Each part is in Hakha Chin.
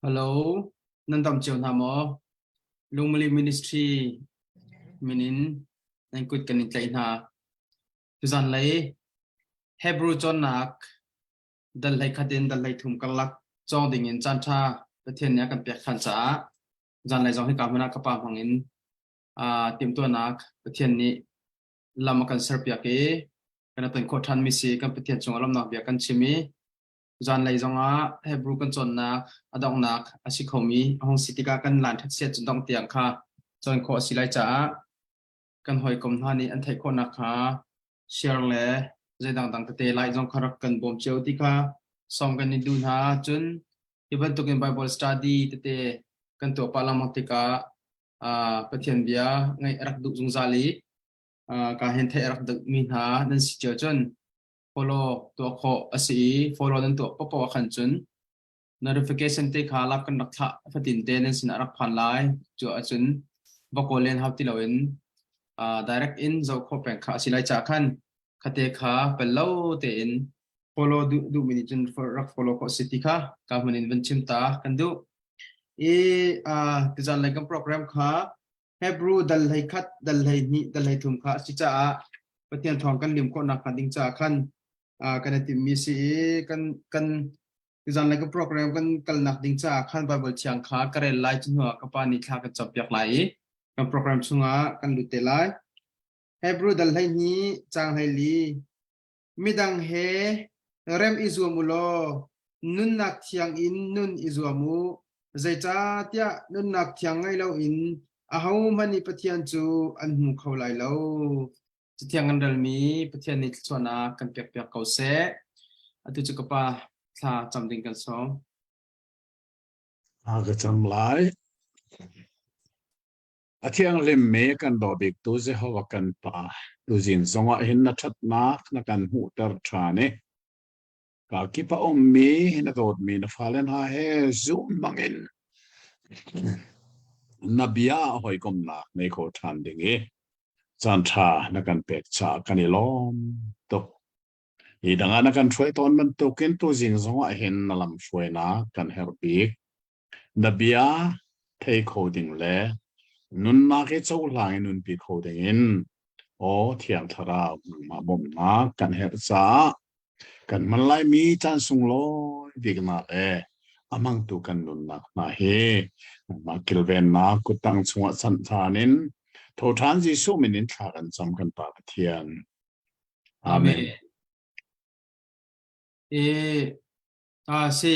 Hello, nan dam cio hna maw? Lungmali Ministry min in nan kut kan in tlaih hna. Tuzan lei Hebrew cawnnak dal hlei khat in dal hlei thum karlak cawng ding in caan ṭha Pathian nih a kan pek ṭhan caah zanlei zong hika hmun ah ka pa hmang in uh, timhtuahnak Pathian nih lam a kan serpiak i kan ton khawh ṭhanmi si kan Pathian cungah lawmhnak bia kan chim i zanlei zongah Hebrew kan cawnnak a donghnak a si khomi a hung si tikah kan lan ṭhat siat cun dongh tiang kha cawn khawh a si lai caah kan hawikom hna nih an theih khawhnak kha share le zeidang dang tete lai zong kha rak kan bawm cio ti kha sawm kan i duh hna cun hi bantukin Bible study tete kan tuah pah lengmang tikah uh, Pathian bia ngaih a rak duh zungzal i uh, ka hen theih a rak duhmi hna nan si cio cun follow tuah khawh a si i follow nan tuah paohpaoh ah khan cun notification te kha lak kan rak thlah fatin te nan sinah rak phan lai cu ahcun va kawl len hau ti loin uh, direct in zoh khawh peng kha a si lai ca khan khate kha pel lo tein follow duh duhmi nih cun rak follow khawh si ti kha ka hmun in van chim ta kan duh i uh, tuzan lei kan program kha Hebrew dal hlei khat dal hlei hnih dal hlei thum kha a si caah Pathian thawng kan lim khawh nak hnga ding caah khan uh, kan i timhmi si i kan kan tuzan lei kan program kan kalnak ding caah khan Bible thiang kha ka rel lai cu hnuah ka pa nih thla kan campiak lai i kan program chungah kan lut te lai. Hebrew dal hlei hnih caang hlei li midang he rem i zuam u law nunnak thiang in nun i zuam u zeicahtiah nunnak thiang ngei loin ahohmanh nih Pathian cu an hmu kho lai lo. Cathiang kan relmi Pathian nih thluachuahnak kan pekpiak ko seh. Atu cu ka pa thla cam ding kan sawm. A ka cam lai. A thianghlimmi kan daw biktu Jehovah kan Pa, tuzing zongah hin na ṭhatnak na kan hmuhter ṭhan i ka kip a ummi na dawtmi na fale hna he zum bangin na bia hawikomhnak nei kho ṭhan ding i caanṭha na kan pek caah kan i lawm tuk. Hi dang ah na kan hruai tawn bantukin tuzing zongah hin na lam hruainak kan herh bik. Na bia thei kho ding le nunnak i cohlang i nunpi kho ding in aw Thiang Thlarau nangmah bawmhnak kan herh caah kan hman laimi caan sunglawi biknak le a hmangtu kan nunnak hna hi nangmah kilvennak kuttang chungah chanh ṭhan in tho ṭhan Jesuh min in thla kan cam kan Pa Pathian. Amen. Amen. E, a si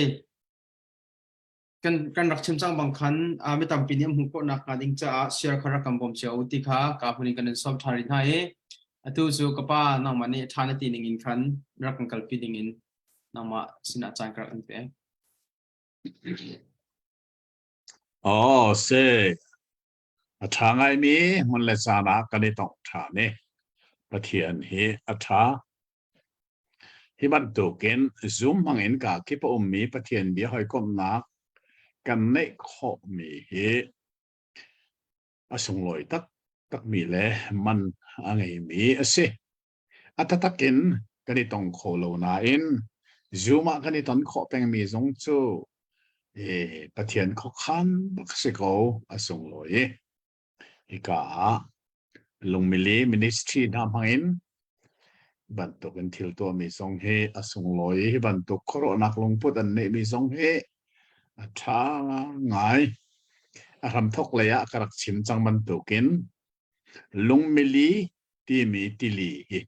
kan kan rak chim cang bang khan mi tampi nih an hmuh khawh nakhnga ding caah share kha rak kan bawm cio ti kha ka hmun in kan in sawm ṭhan rih hna i atu cu ka pa nangmah nih ṭha na ti ning in khan rak kan kalpi ding in nangmah sinah caan ka rak in pek. Oh, si. A ṭha ngaimi hmun le caan ah kan i tong ṭhan i Pathian hi a ṭha. Hi bantukin Zoom hmangin kaa kip a ummi Pathian bia hawikomhnak kan neih khawhmi hi a sunglawi taktakmi le man a ngeimi a si. A taktak in kan i tong kho lo nain Zoom ah kan i ton khawh pengmi zong cu eh, Pathian khuakhan bak si ko a sunglawi. Hika ah lungmili ministry hna hmangin bantuk in thil tuahmi zong hi a sunglawi hi bantuk khuaruahnak lungput an neihmi zong hi a ṭha ngai. A hramthok lei ah ka rak chim cang bantukin lungmili timi tili hi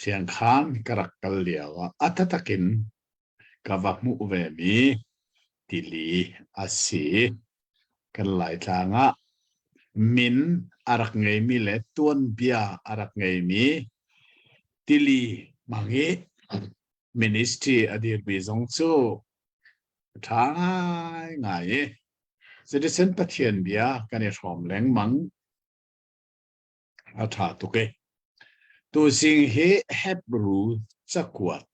siangkhan ka rak kal lio ah a taktak in ka va hmuh vemi tili a si. Kan Laitlang ah min a rak ngeimi le tuanbia a rak ngeimi tili hmang i ministry a dirmi zong cu a ṭha ngaingai i citizen Pathian bia kan i hrawm lengmang. A ṭha tuk e. Tuzing hi Hebrew cakuat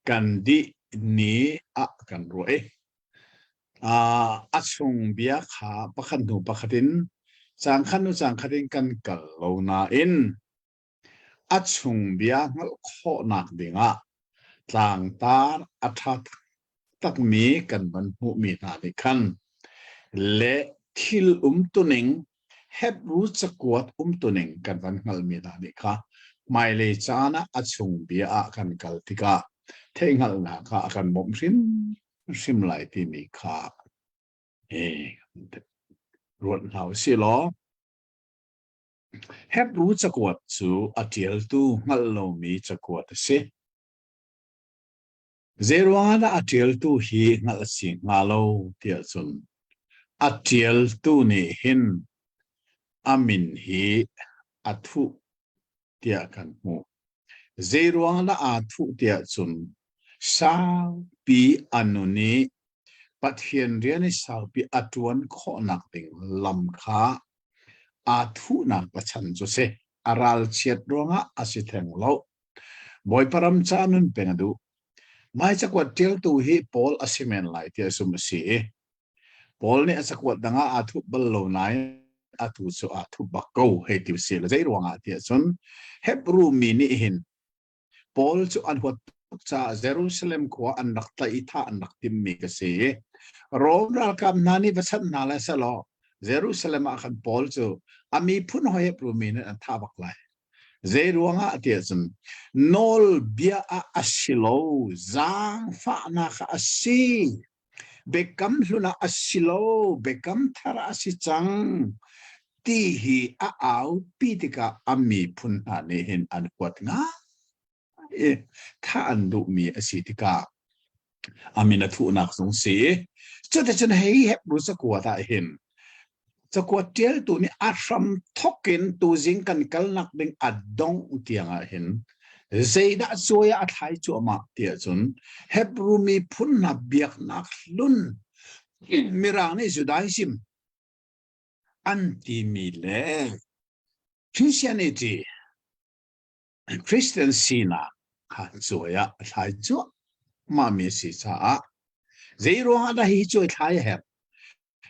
kan dih ni ah kan ruah i a chung bia kha pakhat hnu pakhat in cang khat hnu cang khat in kan kal lo nain a chung bia hngalh khawhnak dingah tlangtar a ṭha. takmi kan van hmuhmi hna nih khan le thil umtuning Hebru cakuat umtuning kan van hngalhmi hna nih kha hmailei caan ah a chung bia ah kan kal tikah theihhngalhnak kha a kan bawmh hrimhrim lai timi kha ruat hna u sih law Hebru cakuat cu a ṭialtu hngalh lomi cakuat a si. Zeiruangah dah a ṭialtu hi hngalh a si hnga lo tiah cun a ṭialtu nih hin a min hi a thuh tiah kan hmuh. Zeiruang dah aa thuh tiah cun saupi a nun i Pathian rian i saupi a ṭuan khawhnak ding lam kha aa thuhnak a chan cu si. A ralchiat ruangah a si theng lo. Bawipa ram ca nun peng a duh. Mai cakuat ṭialtu hi Paul a si men lai tiah zumh a si i Paul nih a cakuat dang ah aa thup bal lo nain atu cu aa thup bak ko hei ti usih law zei ruangah tiah cun Hebru mi nih hin Paul cu an huat tuk caah Jerusalem khua an rak tlaih i thah an rak timmi ka si i Rom ralkap hna nih va chanh hna lai selaw Jerusalem ah khan Paul cu a miphun hawi Hebru mi nih an thah bak lai. Zei ruangah tiah cun nawlbia ah a si lo, zaangfahnak ah a si. Biakam hlun ah a si lo, biakam thar ah a si cang ti hi a aupi tikah a miphun hna nih hin an huat ngai i thah an duhmi a si tikah a min a thuhnak zong si. Cuticun hei Hebru cakuat ah hin cakuat ṭialtu nih a hram thawk in tuzing kan kalnak ding a dongh tiang ah hin zeidah cuai ah a thlai cuahmah tiah cun Hebru miphun hna biaknak hlun Mirang nih Judaism an timi le Christianity Christian sinak kha cuai ah a thlai cuahmah mi a si caah zei ruangah dah hi cuai thlai a herh?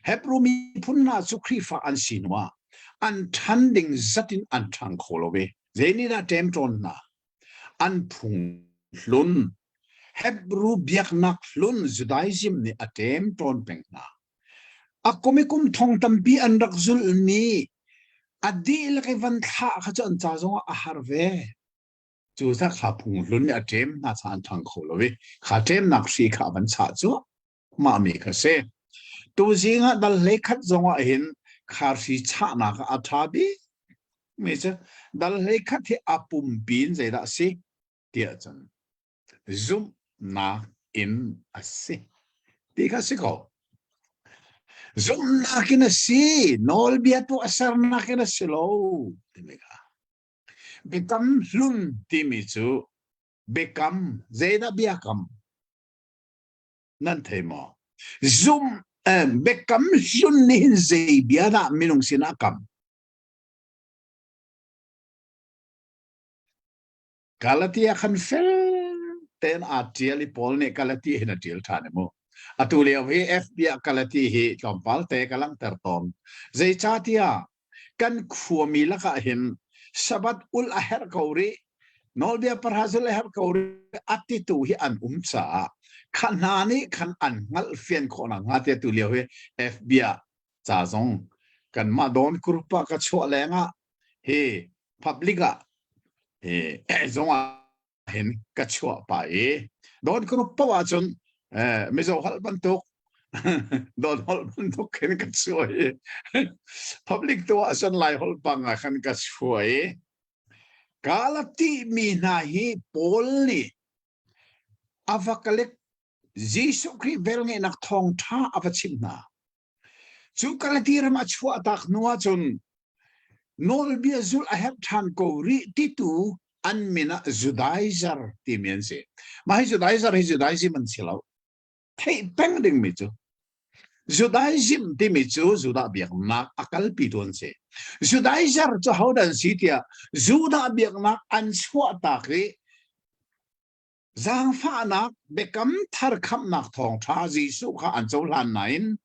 Hebru miphun hna cu Khrihfa an si hnuah an ṭhan ding zat in an ṭhang kho lo i zei nih dah ṭemṭawn hna? An phung hlun Hebru biaknak hlun Judaism nih a ṭemṭawn peng hna. A kum i kum thong tampi an rak zulhmi a dihlak i van thlah kha cu an ca zongah a har ve. Cu zat kha phung hlun nih a ṭem hna caah an ṭhang kho lo i kha ṭemnak hri kha a van chah cu mah mi kha si. Tuzing ah dal hlei khat zongah hin kharhri chahnak ah a ṭha bik mi cu dal hlei khat hi a pumpi in zeidah a si tiah cun zumhnak in a si ti kha si ko. Zumhnak in a si, nawlbia tuah sernak in a si lo timi kha. Biakam hlun timi cu biakam zeidah biakam nan thei maw? Zum biakam hlun nih hin zei bia dah minung sinah a kam? Galatia khan fel tein aa ṭial i Paul nih Galati hin a ṭial ṭhan i mu. Atu lio hi FB ah Galati hi tlawmpal te ka langhter tawn. Zeicahtiah kan khuami lakah hin Sabbath ulh a herh ko rih, nawlbia pahra zulh a herh ko rih a titu hi an um caah kha hna nih khan an hngalh fian khawh nakhnga tiah tu lio hi FB ah ca zong kanmah dawn group ah ka chuah lengah hi public ah hi zong ah hin ka chuah pah i dawn group paoh ahcun mizo holh bantuk dawn holh bantuk khin ka chuah i public tu ahcun lai holh bang ah khan ka chuah i Galati mi hna hi Paul nih a va kalek Jesuh Khrih velngeihnak thawngṭha a va chimh hna. Cu Galati ram a chuahtak hnu ahcun nawlbia zulh a herh ṭhan ko rih titu an min ah Judaizer timi an si. Mah hi Judaizer hi Judaism an si lo. Theih peng dingmi cu Judaism timi cu Judah biaknak a kalpitu an si. Judaizer cu hodah an si tiah Judah biaknak an chuahtak i Zaangfahnak biakam thar khamhnak thawngṭha Jesuh kha an cohlan nain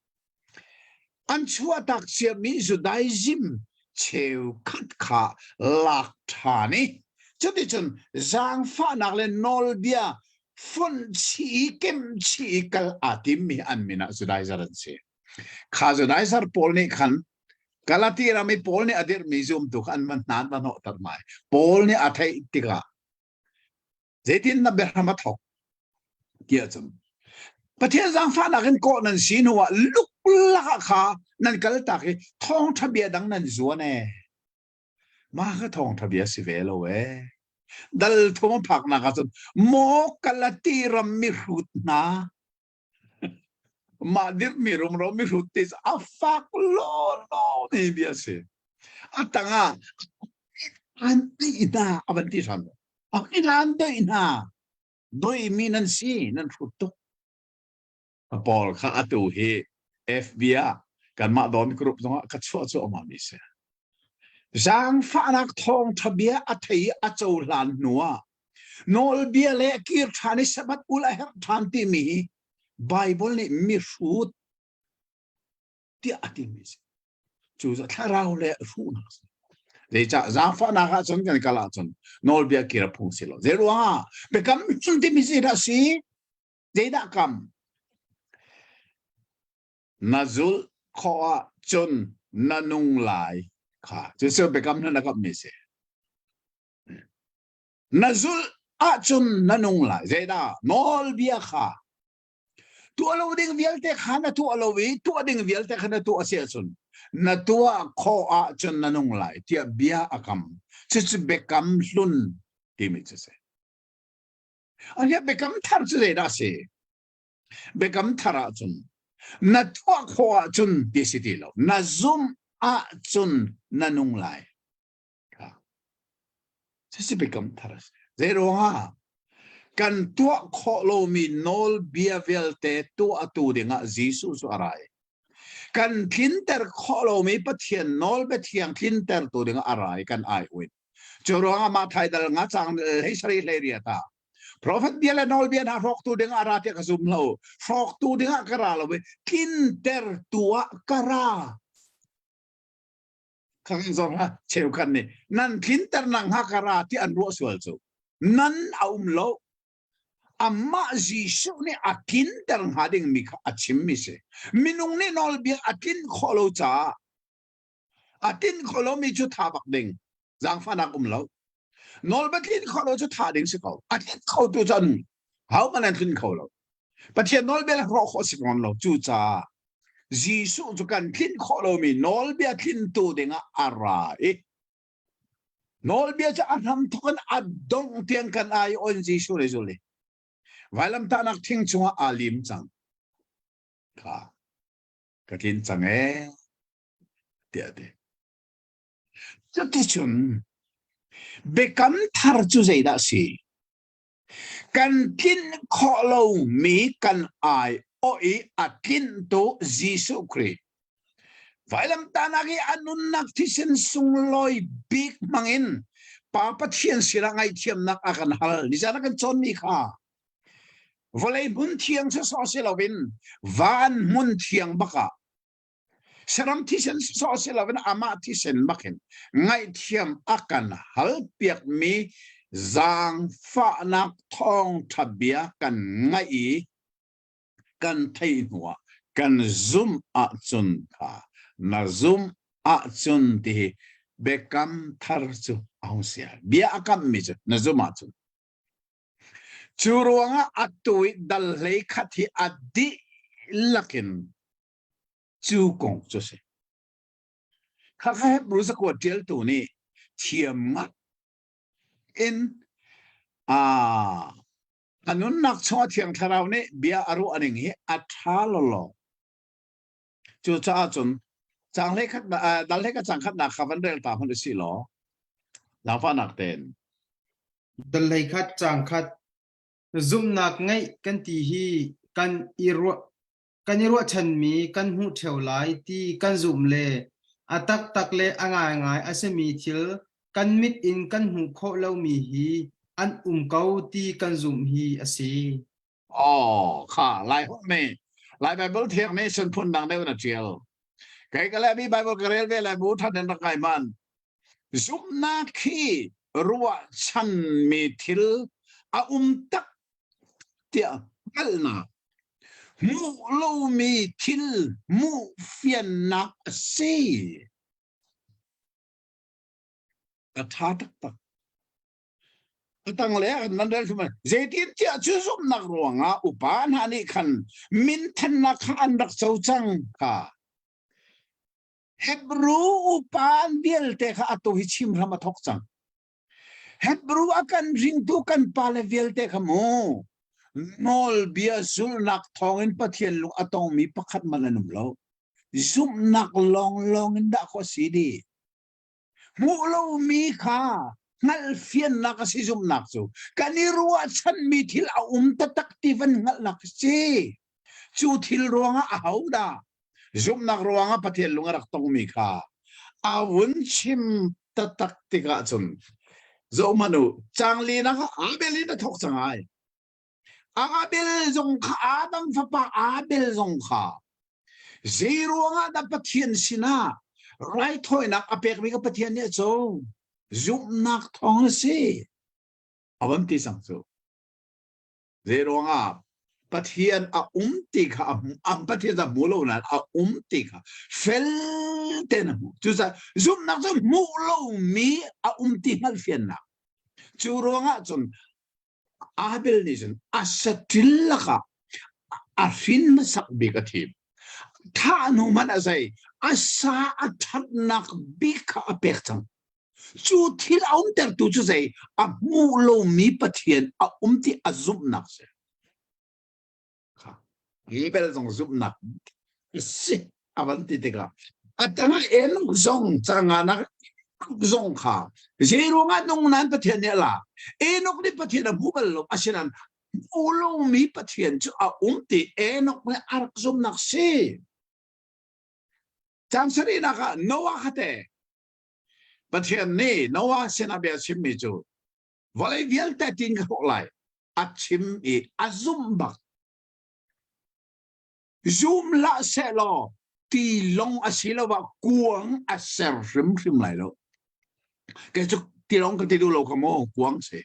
an chuahtak ciami Judaism cheukhat kha lak ṭhan i cuticun zaangfahnak le nawlbia. Fonh chih i kemh chih i kal aa timmi an min ah Judaizer an si. Kha Judaizer pawl nih khan Galati ram i Paul nih a dirhmi zumtu kha an van hna an va hnawhter hna. Paul nih a theih tikah zeitin na biahram a thawk tiah cun Pathian zaangfahnak in kawh nan si hnu ah luklak ah kha nan kal tak i thawngṭha bia dang nan zuan ee. Mah kha thawngṭha bia si ve lo ee. Dal thum a phaknak ah cun maw Galati ram mihrut hna mah dirhmi rumro mihrut ti cu a fak lawlaw mi bia si. A tangah an tih hna a van ti hram. A an doih hna. Doihmi nan si, nan hrut tuk. Paul kha atu hi FB ah kanmah Don Group zongah ka chuah cuahmah mi si. Zaangfahnak thawngṭha bia a thei i a cohlan hnu ah nawlbia le kir ṭhan i Sabbath ul a herh ṭhan timi hi Bible nih mihrut tiah a timi si. Cu thlarau le hruhnak si. Zeicah zaangfahnak ahcun kan kal ahcun nawlbia kir a phung si lo. Zei ruangah biakam chung timi zeidah si? Zeidah kam? Na zulh khawh ahcun na nung lai kha. Cucu biakam hna na kammi si. Na zulh ahcun na nung lai. Zeidah? Nawlbia kha tuah lo ding vialte kha na tuah lo i tuah ding vialte kha na tuah a si ahcun na tuah khawh ahcun na nung lai tiah bia a kam. Cucu biakam hlun timi cu si. Ahiah biakam thar cu zeidah a si? Biakam thar ahcun na tuah khawh ahcun ti si ti lo. Na zumh ahcun na nung lai. Cucu biakam thar a si. Zei ruangah kan tuah khawh lomi nawlbia vialte tuahtu dingah Jesuh cu a ra i kan tlinter khawh lomi Pathian nawlbia thiang tlintertu dingah a ra i kan ai uin. Cu ruangah mah thaidal nga cang hlei sarih hlei riat ah Prophet bia le nawlbia hna hrawktu dingah a ra tiah ka zum lo. Hrawktu dingah ka ra lo i tlintertu ah ka ra. Khang zong ha cheukhat nih nan tlinter nak hnga ka ra ti an ruah sual cu nan a um lo amah Jesuh nih a tlinter hnga ding mi kha a chim mi si minung nih nawlbia a tlin khawh lo caah a tlin khawh lo mi cu tha bak ding zaangfahnak um lo nawlbia tlin khawh lo cu tha ding si ko a tlin kho tu cu an ho man an tlin kho lo Pathian nawlbia le hrawh khawh si fawn lo cu caah Jesuh cu kan tlinh khawh lomi nawlbia tlintu dingah a ra i nawlbia cu a hramthawk in a dongh tiang kan ai on Jesuh le zul i vailamtahnak thing cungah aa lim cang kha ka tlin cang ee tiah a ti. Cuticun biakam thar cu zeidah a si? Kan tlinh khawh lomi kan aiawh i a tlinhtu Jesuh Khrih. Vailamtahnak i a nunnak thisen sunglawi bik hmangin Pa Pathian sinah ngaihthiamnak a kan hal. Nizan a kan cawnmi kha vawlei hmun thiang sawsawh si loin van hmun thiang bakah Saram thisen sawh si loin amah thisen bakin ngaihthiam a kan halpiakmi zaangfahnak thawngṭha bia kan ngaih i kan theih hnuah kan zumh ahcun kha na zumh ahcun ti hi biakam thar cu a hung si. Bia a kammi cu na zumh ahcun. Cu ruangah atu i dal hlei khat hi a dihlak in cu kong cu si. Khakha Hebrew cakuat ṭialtu nih thiam ngat in a a nunnak chungah Thiang Thlarau nih bia a ruah ning hi a ṭha lawlaw. Cucaah cun caang hlei khat dal hlei khat caang khatnak kha van rel ta hmanh usih law zaangfahnak tein. Dal hlei khat caang khat zumhnak ngeih kan ti hi kan i ruah kan i ruahchanmi kan hmuh ṭheo lai ti kan zumh le a taktak le a ngaingai a simi thil kan mit in kan hmuh khawh lomi hi an um ko ti kan zumh hi a si. Oh, kha Lai holh nih Lai Bible thiang nih sun phun dang deuh na ṭial. Kei ka le mi Bible ka rel ve lai mu ṭhan in rak ngai man. Zumhnak hi ruahchanmi thil a um tak. tiah hngalhnak hmuh lomi thil hmuh fiannak a si. A ṭha taktak. A tanglei ah nan rel thum zeitintiah cu zumhnak ruangah upa hna nih khan minthannak kha an rak co cang kha. Hebrew upa vialte kha atu hi chim hram a thawk cang. Hebrew a kan ringtu kan pale vialte kha mu nawlbia zulhnak thawngin Pathian lung a tongmi pakhat man an um lo. Zumhnak lawnglawng in dah khawh si dih. Hmuh lomi kha hngalhfiannak a si zumhnak cu. Kan i ruahchanmi thil a um taktak ti van hngalhnak a si. Cu thil ruangah ahodah zumhnak ruangah Pathian lung a rak tongmi kha a vun chim taktak tikah cun zohhmanh u caang linak ah Abel in a thawk cang ai. Abel zong kha Adam fapa Abel zong kha zei ruangah dah Pathian sinah raithawinak a pekmi ka Pathian nih a co zumhnak thawng a si a van ti cang cu zei ruangah Pathian a um ti kha a hmu am Pathian a hmu lo nain a um ti kha fel tein a hmuh cucaah zumhnak cu hmuh lomi a um ti hngalhfiannak cu ruangah cun Abel nih cun a saṭil lakah a hrin hmasak bik a thim. Thah hnu hmanh a zei, a sa a ṭhatnak bik kha a pek cang. Cu thil a umtertu cu zei, a hmuh lomi Pathian a um ti a zumhnak si. Kha Abel zong zumhnak si a van ti tikah a tangah Enoch zong canganak zong kha zei ruangah nung nan Pathian nih a la Enoch nih Pathian a hmu bal lo asinain hmu lomi Pathian cu a um ti Enoch nih a rak zumhnak si caan sarihnak ah Noah kha te Pathian nih Noah sinah bia chimmi cu vawlei vialte tin ka hrawh lai a chim i a zumh bak Zum hlah sehlaw tilawng asiloah kuang a ser hrimhrim lai lo. Kei cu tilawng ka ti duh lo kha maw kuang si.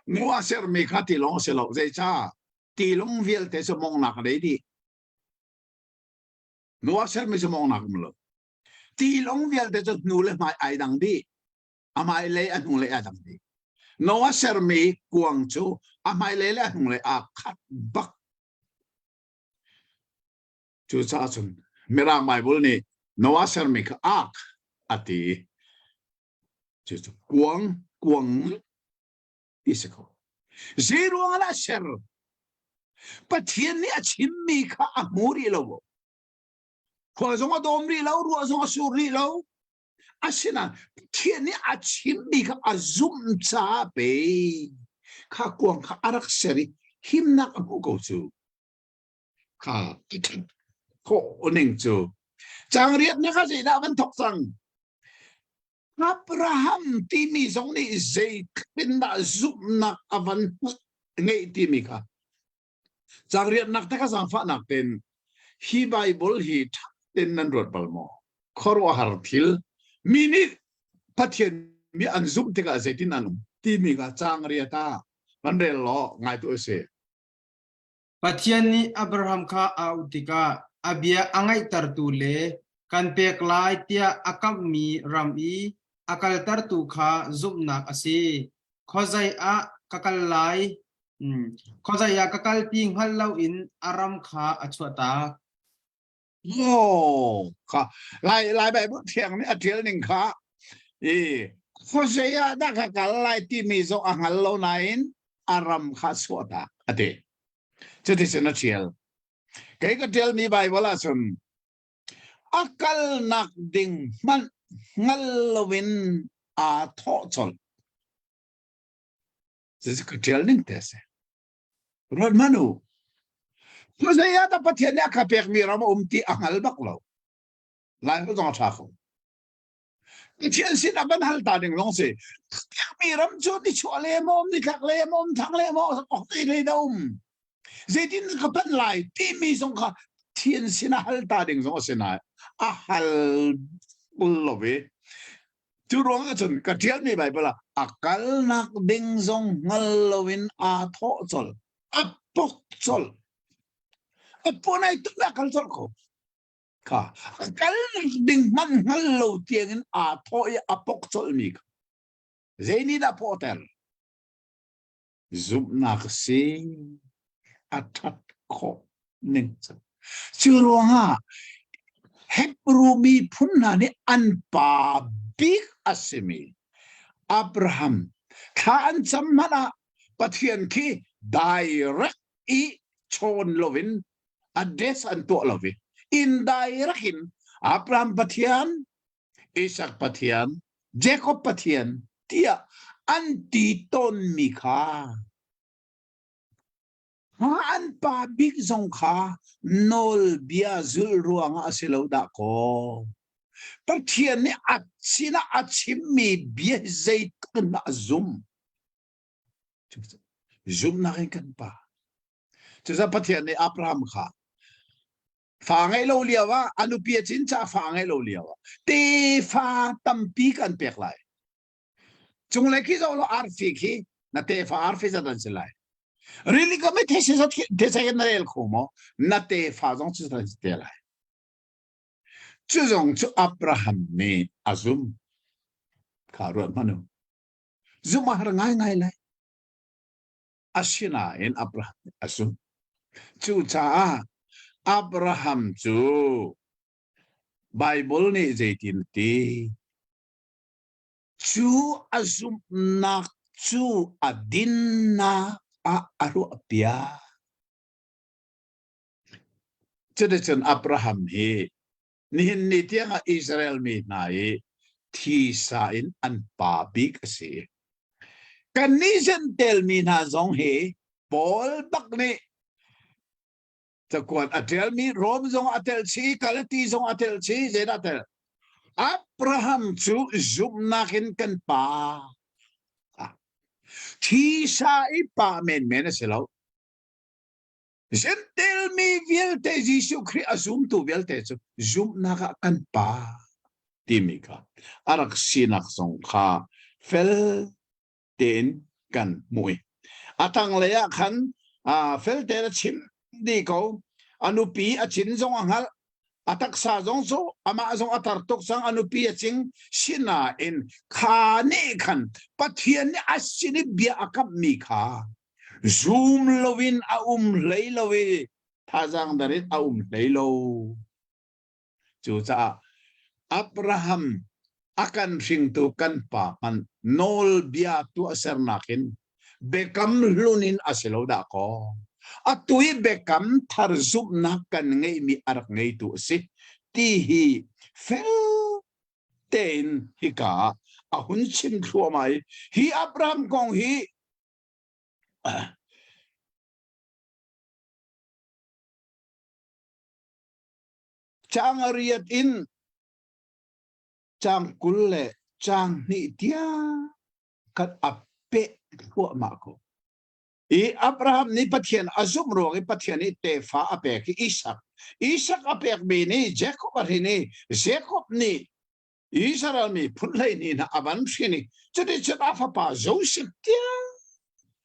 Mu a sermi kha tilawng a si lo. Zeicah? Tilawng vialte cu mawngnak a nei dih. Nu a sermi cu mawngnak um lo. Tilawng vialte cu hnu le hmai ai dang dih. A hmailei a hnunglei aa dang dih. Noah sermi kuang cu a hmailei le a hnunglei aa khat bak. Cucaah cun Mirang Bible nih Noah sermi kha ark a ti. Cucu kuang, kuang ti si ko. Zei ruang ah ser? Pathian nih a chimmi kha a hmu rih lo. Khua zong a dawm rih lo, ruah zong a sur rih lo. Asinain Pathian nih a chimmi kha a zumh caah pei kha kuang kha a rak ser i himnak a hmuh ko cu. Kha i ṭhat khawh ning cu. Caang riatnak ah zeidah van thawk cang? Abraham timi zong nih zeitluk in dah zumhnak a van ngeih timi kha Caang riatnak te kha zaangfahnak tein hi Baibal hi ṭha tein nan ruat bal maw? Khuaruahhar thil mi nih Pathian mi an zumh tikah zeitin an um timi kha caang riat ah van rel law ngai tu a si. Pathian nih Abraham kha a auh tikah a bia a ngaihtertu le kan pek lai tiah a kamhmi ram i a kaltertu kha zumhnak a si. Khuazei ah ka kal lai Khuazei ah ka kal ti hngal loin a ram kha a chuahtak. Maw kha Lai Lai Bible thiang nih a ṭial ning kha i khuazei ah dah ka kal lai timi zong a hngal lo nain a ram kha a chuahtak a ti. Cuticun a ṭial. Kei ka ṭialmi Bible ahcun a kalnak ding hmanh hngal loin aa thawh colh. Cucu ka ṭial ning te a si. Ruat hmanh u. Khuazei ah dah Pathian nih a ka pekmi ram a um ti a hngal bak lo. Lai holh zong a ṭha kho. Pathian sin ah van hal ta ding lawng si. Pekmi ram cu nichuah le maw, nitlak le maw, thlang le maw, ok lei dah um. Zeitin ka panh lai timi zong kha Pathian sin ah hal ta ding zong a si nain a hal lo i. Cu ruang ahcun ka ṭialmi Baibal ah a kalnak ding zong hngal loin aa thawh colh, a pok colh. A punai tuk a kal colh ko. Kha a kalnak ding hmanh hngal lo tiangin aa thawh i a pok colhmi kha. Zei nih dah pawhter? Zumhnak a si. A ṭhat khawh ning cu. Cu ruangah Hebrew miphun hna nih an pa bik a simi Abraham thla an cam hmanh ah Pathian khi direct i chawn loin address an tuah lo i indirect in Abraham Pathian Isak Pathian Jacob Pathian tiah an ti tawnmi kha an pa bik zong kha nawlbia zulh ruangah a si lo dah kaw Pathian nih a sinah a chimmi bia hi zeitluk in dah a zum zumnak in kan pa cucaah Pathian nih Abraham kha fa ngeih lo lio ah a nupi a cin caah fa ngeih lo lio ah tefa tampi kan pek lai Cunglei khi zoh law arfi khi na tefa arfi zat an si lai. Rili kam i these zat these in na rel kho maw? Na tefa zong cu zat an si te lai. Cu zong cu Abraham nih a zum. Kha ruat hmanh u. Zum a har ngaingai lai. Asinain Abraham nih a zum. Cucaah Abraham cu Bible nih zeitin ti? Cu a zumhnak cu a dinnak ah a ruahpiak. Cuticun Abraham hi nihin ni tiangah Israel mi hna i thisa in an pa bik a si. Kannih Jentail mi hna zong hi Paul bak nih cakuat a ṭialmi Rom zong a tel chih, Galati zong a tel chih, zeidah tel? Abraham cu zumhnak in kan pa. Thisa i pa menmen a si lo. Gentel mi vialte Jesuh Khrih a zumtu vialte cu zumhnak ah kan pa timi kha a rak sinak zong kha fel tein kan hmuh i a tanglei ah khan fel tein a chim dih ko. A nupi a cin zong a hngalh, a taksa zong cu amah zong a tar tuk cang, a nupi a cing. Sinain kha nih khan Pathian nih a sin i bia a kamhmi kha zum loin a um hlei lo i thazaang dar in a um hlei lo. Cucaah Abraham a kan hringtu kan pa hmanh nawlbia tuahsernak in biakam hlun in a si lo dah kaw atu i biakam thar zumhnak kan ngeihmi a rak ngeitu a si ti hi fel tein hika ah a hun chim thluahmah i hi Abraham kong hi Caang a riat in caang 20 le caang hnih tiang khat a peh thluahmah ko. I Abraham nih Pathian a zumh ruang i Pathian nih tefa a pek i Isak. Isak a pekmi nih Jacob a hrin i Jacob nih Israel mi phun 12 hna a van hrin i cuticun a fapa Joseph tiang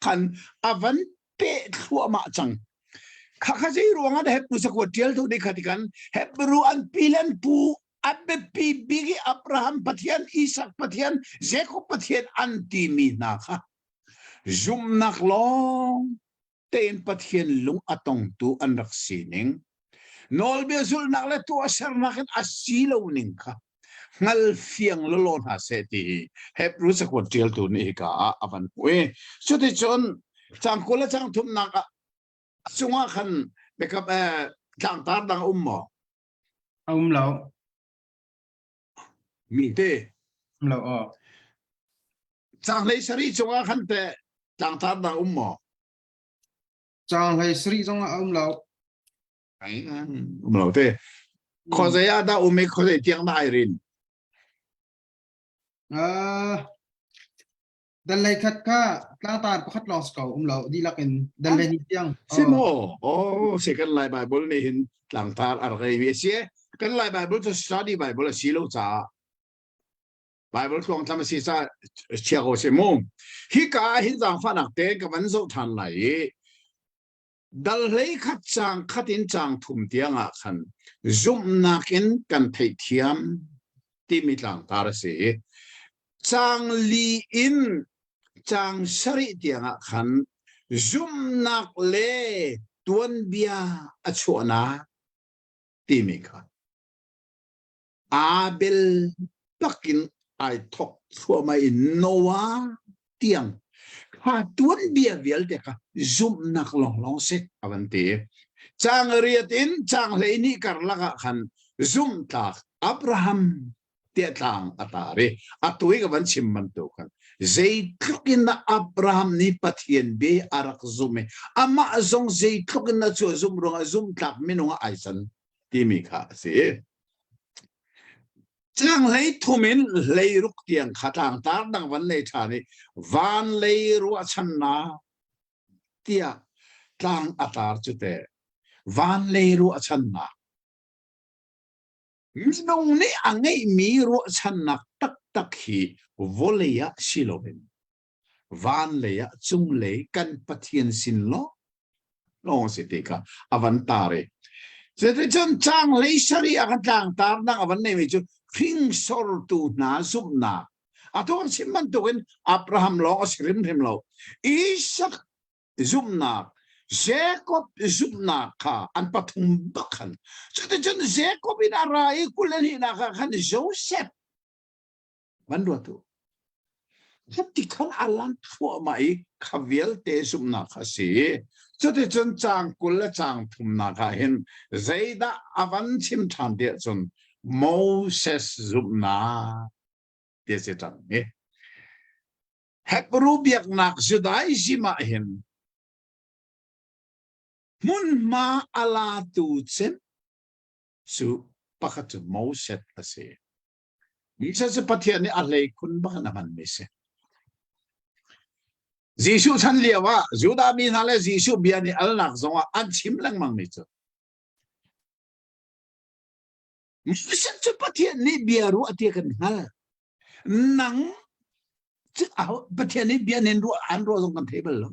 khan a van peh thluahmah cang. Khakha zei ruangah dah Hebrew cakuat ṭialtu nih kha tikan Hebrew an pi le an pu a biapi bik i Abraham Pathian, Isak Pathian, Jacob Pathian an timi hna kha zumhnak lawng tein Pathian lung a tongtu an rak sining nawlbia zulhnak le tuahsernak in a si lo ning kha hngal fiang lawlaw hna seh ti hi Hebrew cakuat ṭialtu nih hika ah a van hmuh i cuticun cang 20 le cang thumnak ah cungah khan biakam tlangtar dang um maw? A um lo. Mi te. Um lo aw. Cang hlei sarih cungah khan te tlangtar dang um maw? Cang hlei sarih zongah a um lo. Um lo te. Khuazei ah dah um i khuazei tiang dah ai rin? Uh, dal lei khat kha tlangtar pakhat lawng si ko um lo dihlak in dal lei ni tiang. Si maw? Oh, si kan Lai Bible nih hin tlangtar a rak ei mi a si. Kan Lai Bible cu study Bible a si lo caah. Bible tluangtlam a si ca chia ko si mu. Hika ah hin zaangfahnak te ka van zoh ṭhan lai i dal hlei khat caang khat in caang thum tiang ah khan zumhnak in kan theihthiam timi tlangtar a si i caang li in caang sarih tiang ah khan zumhnak le tuanbia a chuahnak timi kha Abel bakin ai thok thluahmah i Noah tiang kha tuanbia vialte kha zumhnak lawnglawng si a van ti. Caang riat in caang 12 karlak ah khan zumhtlak Abraham tiah tlang a tar i atu i ka van chim bantuk khan zeitluk in dah Abraham nih Pathian bia a rak zumh i amah zong zeitluk in dah cu a zumh ruangah zumhtlak minung ah ai can timi kha a si. Caang hlei thum in hlei ruk tiang kha tlangtar dang van nei ṭhan i van lei ruahchannak tiah tlang a tar cu teh van lei ruahchannak minung nih a ngeihmi ruahchannak taktak hi vawlei ah si loin van lei ah cunglei kan Pathian sin lawng lawng si ti kha a van tar i cuticun caang lei sarih ah kan tlangtar dang a van neimi cu hringsortu hna zumhnak atu kan chim bantukin Abraham lawng a si hrimhrim lo Isak zumhnak Jacob zumhnak kha an pathum bak khan cuticun Jacob in a ra i kul le hnihnak ah khan Joseph Van ruat u. Hati khan a lan thluahmah i kha vialte zumhnak kha a si. Cuticun caang 20 le caang thumnak ah hin zeidah a van chim ṭhan tiah cun Moses zumhnak ti a si cang i Hebrew biaknak Judaism ah hin hmunhma a latu cem cu pakhat cu Moses a si. Moses cu Pathian nih a hleikhun bak in a hmanmi si. Jesuh chan lio ah Judah mi hna le Jesuh bia nih alnak zongah an chim lengmang mi cu Moses cu Pathian nih bia ruah ti kan hngal. Nang cu Pathian nih bia nin ruah an ruah zong kan thei bal lo.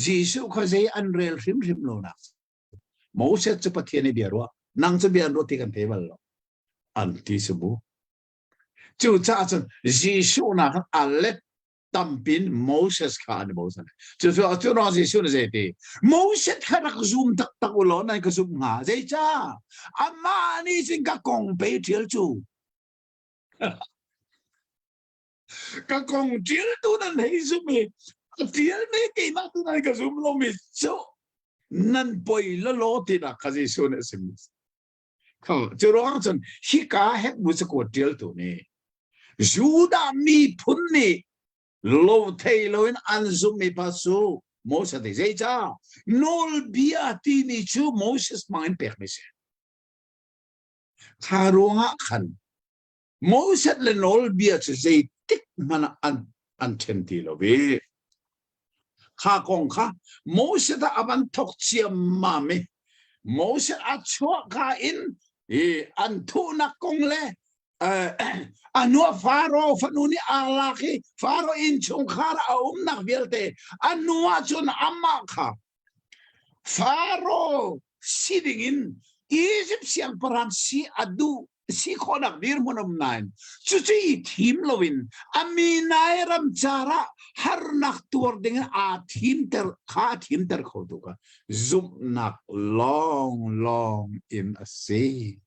Jesuh kha zei an rel hrimhrim lo nak. Moses cu Pathian nih bia ruah, nang cu bia an ruah ti kan thei bal lo. An ti si bu. Cucaah cun Jesuh nak a let tampin Moses kha an i bochan. Cucu cu ruang Jesuh nih zei ti? Moses kha rak zum taktak u law nan ka zumh hnga. Zeicah? Amah nih cun ka kong pei ṭial cu. Ka kong ṭialtu nan hei zum i a ṭialmi keimah tu nan ka zum lomi cu nan poi lalaw tinak kha Jesuh nih a sim. Cu ruang cun hika Hebru cakuat ṭialtu nih Judah miphun nih lo thei loin an zumhmi pa cu Moses nih zeicah nawlbia timi cu Moses hmang in pekmi si. Kha ruangah khan Moses le nawlbia cu zeitik hmanh ah an an ṭhen ti lo i kha kong kha Moses ah a van thawk ciammam i Moses a chuahka in i an thuhnak kong le a nuah Faro fanu nih aa lak i Faro innchungkhar a umnak vialte a nu ah cun amah kha Faro si dingin Egypt siangpahrang si a duh si khawhnak dirhmun um nain cucu i thim loin a mi nai ramcar ah harnak tuar dingin aa thimter kha a thimter kho tu kha zumhnak lawnglawng in a si.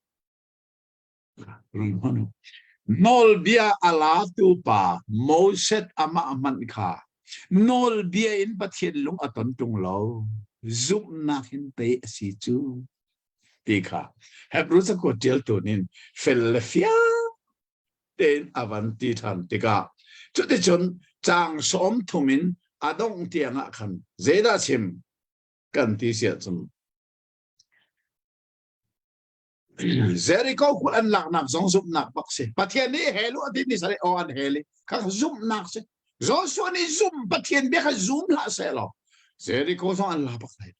Nawlbia a latu pa Moses amah hmanh kha nawlbia in Pathian lung a ton ṭung lo. Zumhnak in pei a si cu ti kha Hebrew cakuat ṭialtu nih fel le fiang tein a van ti ṭhan tikah cuticun caang 30 in a dongh tiangah khan zeidah chim kan ti si ahcun Jericho khua an laknak zong zumhnak bak si. Pathian nih hel u a timi sare aw an hel i kha zumhnak si. Joshua nih zum Pathian bia kha zum hlah seh law Jericho zong an la bak lai.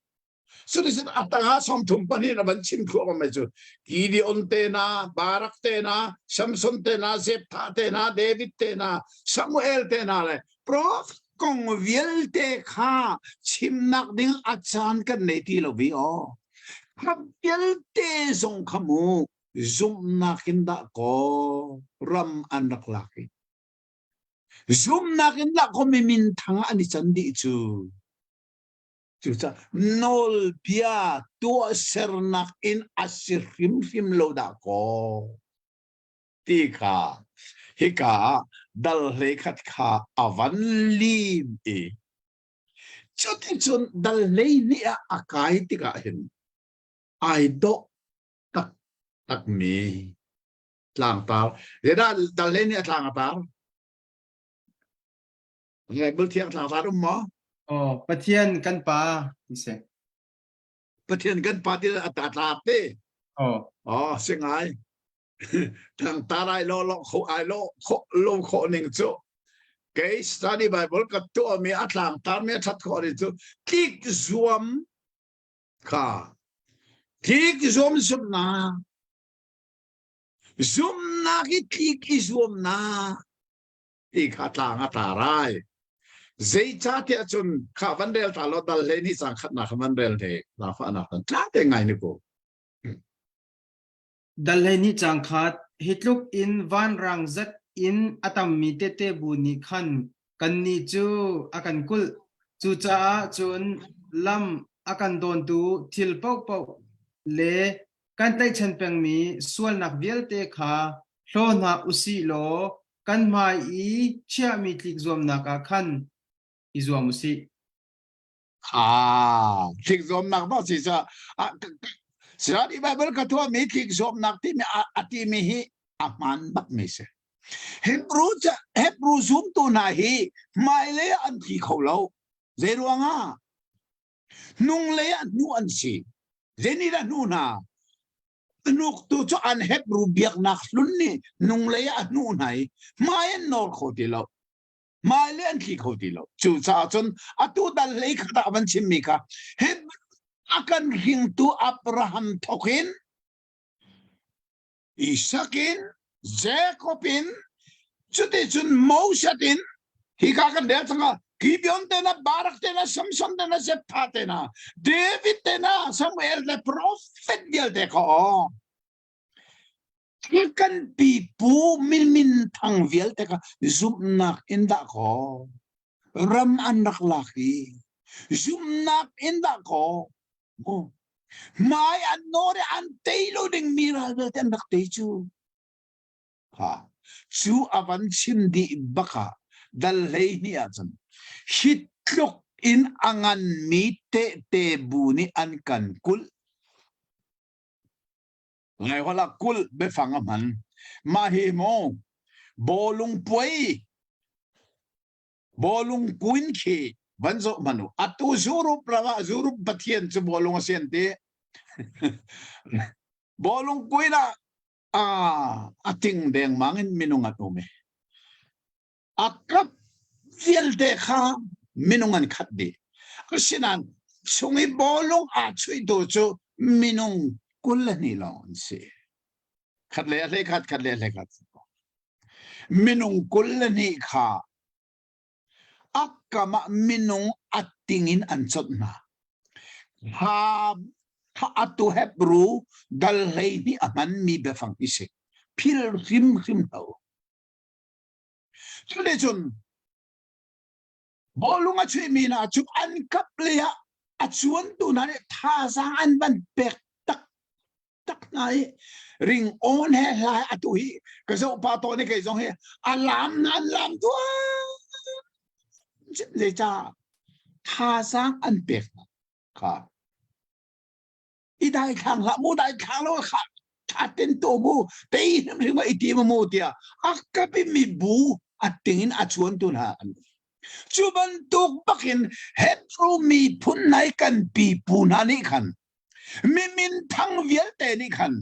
Cuticun a tangah 32 na van chim thluahmah mai cu Gideon te na, Barak te na, Samson te na, Jephthah te na, David te na, Samuel te na le prof kong vialte kha chimnak ding a caan kan nei ti lo vi aw. Kha vialte zong kha mu zumhnak in dah kaw ram an rak lak i zumhnak in dah kaw mi minthang an i can dih cu. Cucaah nawlbia tuahsernak in a si hrimhrim lo dah kaw ti kha hika ah dal hleikhat kha a van lim i cuticun dal 12 ah a kai tikah hin ai dawh taktakmi tlangtar zeidah dal 12 a tlang a tar? Bible thiang tlangtar um maw? Oh, Pathian kan pa ti si. Pathian kan pa ti a ta tlak te. Oh. Oh, si ngai. Tlangtar ai lo lo kho ai lo kho lo kho ning cu. Kei study Bible ka tuah mi a tlangtar mi a that kho ni cu tlik zuam kha tlik zuam zumnak zumnak i tlik i zuamnak ti kha tlang a tla rai. Zeicahtiah cun kha van rel ta law dal hlei nih cang khatnak kha van rel te zaangfahnak tan tla te ngai ni ko. Dal hlei nih cang khat hi tluk in vanrang zat in a tammi tete bu nih khan kannih cu a kan kulh. Cucaah cun lam a kan dawntu thil paohpaoh le kan tlaihchan pengmi sualnak vialte kha hlaw hna usih law kan hmai i chiahmi tlikzuamnak ah khan i zuam u sih. Ah, tlikzuamnak ba si ca Sirani Bible ka tuahmi tlikzuamnak timi a timi hi a hmaan bak mi si. Hebrew ca Hebrew zumtu hna hi hmailei ah an tli kho lo. Zei ruangah? Hnunglei ah hnu an si. Zeinih dah hnu hna? Hnuktu cu an Hebrew biaknak hlun nih nunglei ah a hnuh hna i hmai an nawr kho ti lo. Hmailei an thli kho ti lo. Cucaah cun atu dal hlei khat ah van chimmi kha Hebrew a kan hringtu Abraham thawk in Isak in Jacob in cuticun Moses in hika kan rel cang ah Gibeon te na Barak te na Samson te na Jephthah te na David te na Samuel le prophet vialte kha aw kan pipu min min thang vialte kha zumhnak in dah kaw ram an rak lak i zumhnak in dah kaw hmai an nawr i an tei lo ding mi ral vialte an rak tei cu Ha. Cu a van chim dih bak ah dal 12 ahcun hi tluk in a nganmi tehte bu nih an kan kulh. Laiholh ah kulh biafang a hman. Mah hi maw bawlung puai bawlung kuin khi van zoh hmanh u. Atu Europe ram ah Europe pathian cu bawlung a si an ti. Bawlung kuin ah a ting dengmang in minung an um i a kap vialte kha minung an khat dih. Asinain chung i bawlung aa chuihtu cu minung 22 lawng an si. Khat le a hlei khat, khat le a hlei khat. Minung 22 kha A kam ah minung a ting in an chawnh hna. Kha kha atu Hebru dal 12 a hmanmi biafang hi si. Phil hrimhrim hlah u. Cuticun bawlung a chuihmi hna cu an kap lei ah a cuantu hna nih thazaang an van pek tak tak hna i ring awn he hlai atu hi ka zoh pa tawn i kei zong hi a lam na an lam tuah zeicah thazaang an pek hna kha i dai thlang hlah mu dai thlang lo kha tha ten to mu tei hrim hrim i ti mu tiah a kapi mi bu a ting in a chuan tu hna an cu bantuk bakin Hebrew miphun nai kan pipu hna nih khan Mi minthang vialte nih khan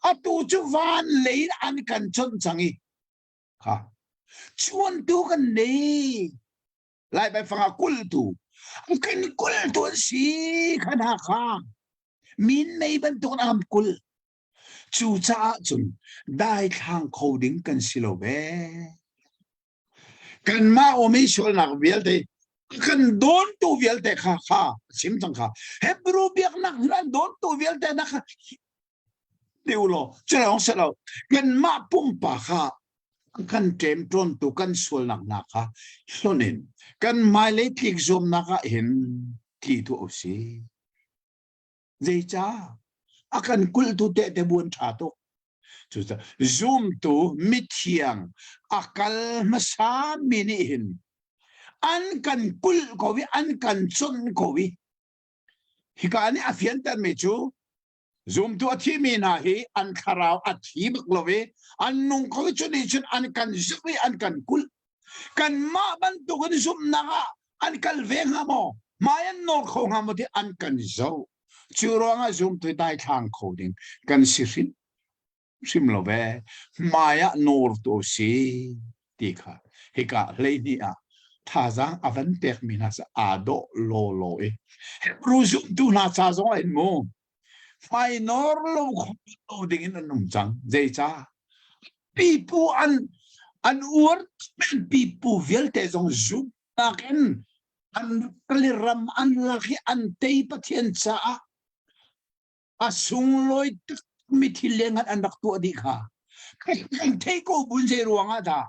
atu cu van lei in an kan chawnh cang i kha chuantu kan nei. Lai Baifang ah kultu. Kan kul tu an si kha hna kha min mei bantuk in am kul. Cucaah cun daithlang kho ding kan si lo ve. Kanmah um i sualnak vialte kan dawntu vialte kha kha chim cang kha Hebrew biaknak an dawntu vialte na kha ti u law culawng si lo kanmah pumpa kha kan ṭemṭawntu kan sualnak hna kha hlonh in kan hmailei tlik zuamnak ah hin tli tuah u sih. Zeicah? A kan kulhtu tehte bu an ṭha tuk. Cucaah zumtu mithiang a kal hmasa mi nih hin an kan kulh ko i an kan chonh ko i hika nih a fiantermi cu Zumtu a thimi hna hi an thlarau a thi bak lo i an nung kho i cu nih cun an kan zumh i an kan kulh. Kanmah bantukin zumhnak ah an kal ve hnga maw? Hmai an nawl kho hnga maw ti an kan zoh. Cu ruangah zumtu daithlang kho ding kan si hrim hrim lo ve. Hmai ah nawr tu si ti kha hika 12 ah thazaang a van pekmi hna cu aa dawh lawlaw i Hebrew zumtu hna ca zong ah hin mu hmai nawr lo kho lo ding in an um cang. Zeicah? Pipu an an uar men pipu vialte zong zumhnak in an ram an lak i an tei Pathian caah a sunglawi takmi thil leng an rak tuah dih kha kan thei ko bun zei ruangah dah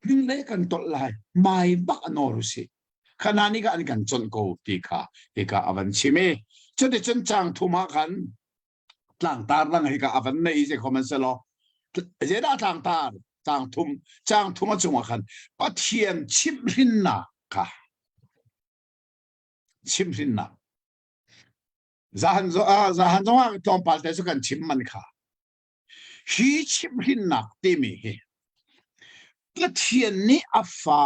hnulei kan tolh lai mai bak a nawr usih khana ni ka an kan chonh ko ti kha hika avan chim i cuticun cang thum ah khan tlangtar dang hika avan nei ze khoman selaw zedah tlangtar cang thum cang thum a chungah khan Pathian chimhhrinnak kha chimhhrinnak Zahan zahan zongah tlawmpal te cu kan chim man kha. Hi chimhhrinnak timi hi Pathian nih a fa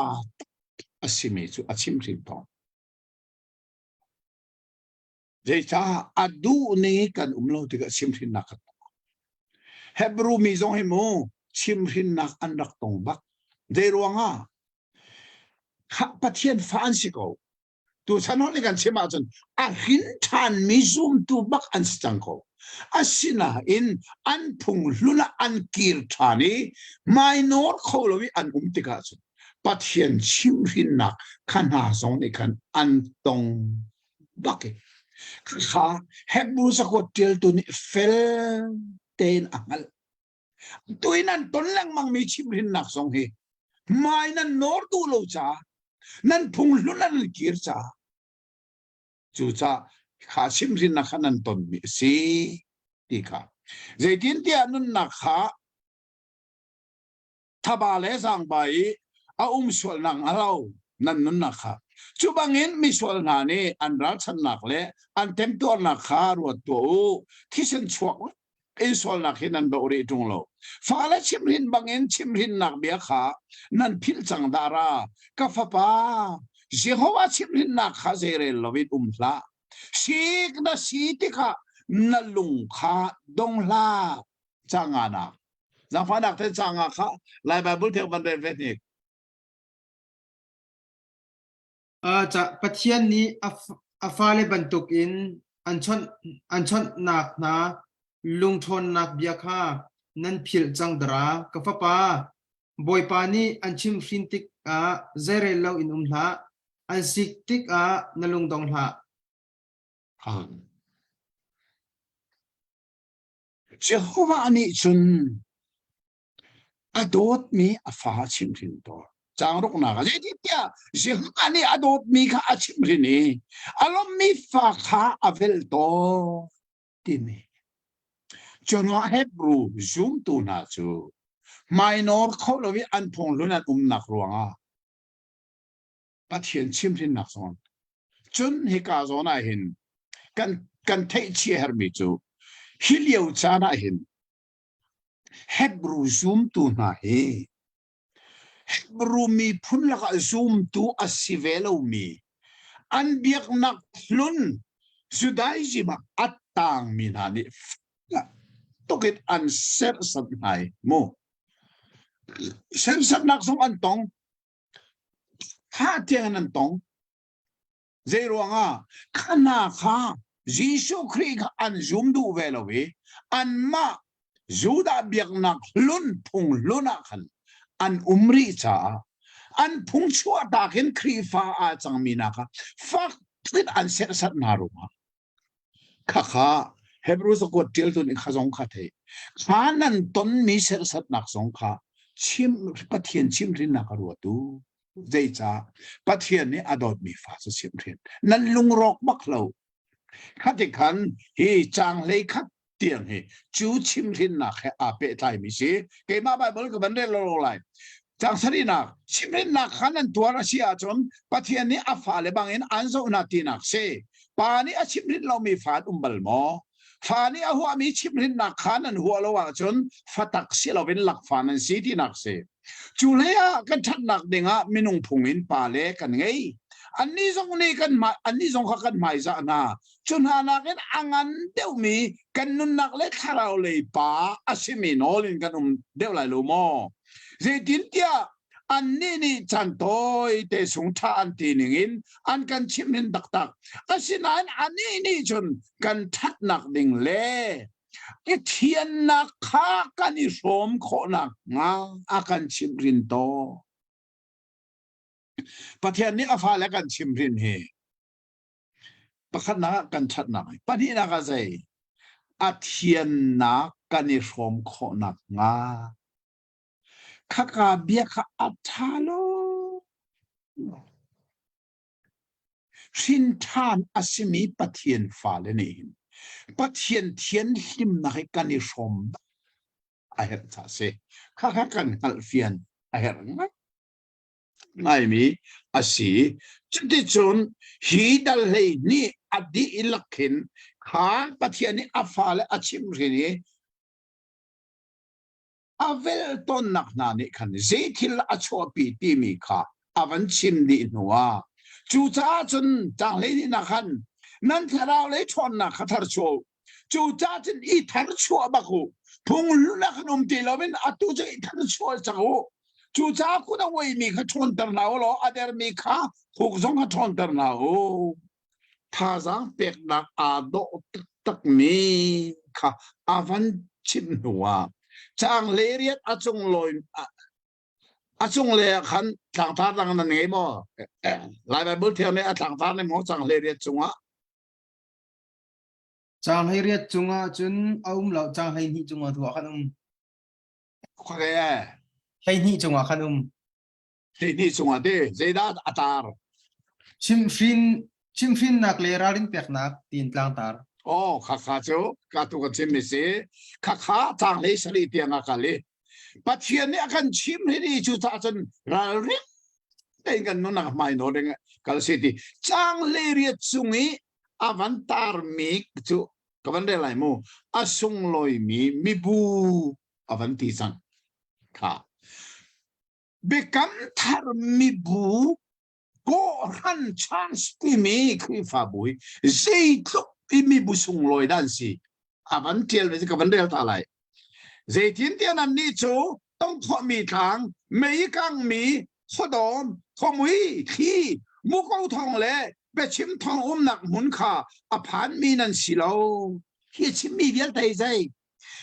a simi cu a chimhhrin tawn. Zeicah a duh ning kan um lo tikah chimhhrinnak kan tong. Hebrew mi zong hi mu chimhhrinnak an rak tong bak. Zei ruangah? Pathian fa an si ko. Tuchan hon kan chim ahcun a hrin ṭhanmi zumtu bak an si cang ko. Asinain an phung hlun ah an kir ṭhan i hmainawr kho lo i an um tikah cun Pathian chimhhrinnak kha hna zong nih khan an tong bak i kha Hebrew cakuat ṭialtu nih fel tein a hngalh. Tuin an ton lengmangmi chimhhrinnak zong hi hmai nan nawr duh lo caah nan phung hlun an kir caah cucaah kha chimhhrinnak kha nan tonmi a si ti kha zeitintiah nunnak kha thaba le zaangba i a um sualnak hnga lo nan nunnak kha cu bangin misual hna nih an ralchannak le an temtuarnak kha ruat tuah u thisen chuak in sualnak hi nan doh rih ṭung lo fale chimhrin bangin chimhrinnak bia kha nan philh cang dahra ka fapa Jehovah chimhrinnak kha zeirel loin um hlah sik na si tikah na lung kha dong hlah canga nak Zaangfahnak te canga kha Lai Bible theng van rel ve hnik. Pathian nih a fale bantukin an chawnh an chawnhnak hna lungṭhawnnak bia kha nan philh cang dara. Ka fapa, Bawipa nih an chimhhrin tikah zeirel loin um hlah, an sik tikah na lung dong hlah. Jehovah nih cun a dawtmi a fa a chimhhrin tawn. Caang ruknak ah zeitintiah Jehovah nih a dawtmi kha a chimhhrin i a lawmmi fa kha a velh tawn timi. Cun Hebrew zumtu hna cu hmainawr kho lo i an phunghlun an umnak ruangah Pathian chimhrinnak zawn. Cun hika zawn ah hin kan kan theihchia hermi cu hi lio caan ah hin Hebrew zumtu hna hi Hebrew miphun lakah zumtu a si ve lomi an biaknak hlun Judaism ah a tangmi hna nih tukin an serhsat hna i mu serhsatnak zong an tong. Thah tiang an tong. Zei ruangah khana kha Jesuh Khrih kha an zum duh ve lo i anmah Judah biaknak hlun phung hlun ah khan an um rih caah an phung chuahtak in Khrihfa aa cangmi hna kha fak in an serhsat hna ruangah khakha Hebrew cakuat ṭialtu nih kha zong kha thei kha nan tonmi serhsatnak zong kha chim Pathian chimhrinnak a ruatu zeicah Pathian nih a dawtmi fa cu chimhrin nan lungrawk bak lo khati khan hi caang hlei khat tiang hi cu chimhrinnak he aa pehtlaimi si keimah Bible ka van rel lo lai Caang sarihnak chimhrinnak kha nan tuar a si ahcun Pathian nih a fale bangin aan zoh hna tinak si. Pa nih a chimhhrinh lomi fa an um bal maw? Fa nih a huahmi chimhhrinnak kha nan huah lo ahcun fa tak si loin lakfa nan si tinak si. Cu hlei ah kan ṭhatnak dingah minung phung in pale kan ngei. Annih zong nih kan annih zong kha kan hmaizah hna. Cu hna nakin a ngan deuhmi kan nunnak le thlarau lei pa a simi nawl in kan um deuh lai lo maw? Zeitintiah annih nih caan tawi te sung ṭha an ti ningin an kan chimhin taktak. Asinain anih nih cun kan ṭhatnak ding le i thiannak kha kan i hrawm khawhnak hnga a kan chimhrin tawn. Pathian nih a fale kan chimhrin hi Pakhatnak ah kan ṭhatnak, pahnihnak ah zei? A thiannak kan i hrawm khawh nakhnga. Khaka bia kha a ṭha lo. Hrin ṭhan a simi Pathian fale nih hin Pathian thianhlimnak hi kan i hrawm a herh ca si. Khakha kan hngalhfian a herh ngai. ngaimi a si. Cuticun hi dal 12 a dihlak khin kha Pathian nih a fale a chimhrin i a velh tawnnak hna nih khan zeithil a chuahpi timi kha a van chim dih hnuah cucaah cun caang 12 nak khan nan thlarau lei ṭhawnnak kha tharchuah u. Cucaah cun i tharchuah bak u. Phung hlun ah khan um ti loin atu cu i tharchuah cang u. Cucaah kut a uaimi kha ṭhawnter hna u law a dermi kha khuk zong kha ṭhawnter hna u. Thazaang peknak aa dawh taktakmi kha a van chimh hnuah caang 18 a cunglawi a cunglei ah khan tlangtar dang nan ngei maw? Lai Bible thiang nih a tlangtar nih maw caang 18 cungah? Caang 18 cungah cun a um lo, caang 12 cungah tu ah khan um. Khuake e. 12 cungah khan um. 12 cungah ti zeidah a tar? Chimhhrin chimhhrinnak le ralrin peknak tiin tlangtar. Oh, khakha cu ka tu ka chim mi si. Khakha caang 17 tiang a kal i Pathian nih a kan chim hi cu ca cun ralring tein kan nunnak hmai nawl ding kal si ti caang 18 cung i a van tarmi cu ka van rel lai mu a sunglawimi mibu a van ti cang kha biakam thar mibu kawhhran church timi Khrihfabu hi zeitluk i mibu sunglawi dah an si a van tial ve ka van rel ta lai zeitintiah nannih cu tongkhawhmi tlang mei kangmi khuadawm khuamui thli muko thawng le biachim thawng umnak hmun kha a phanmi nan si lo hi chimmi vialte zei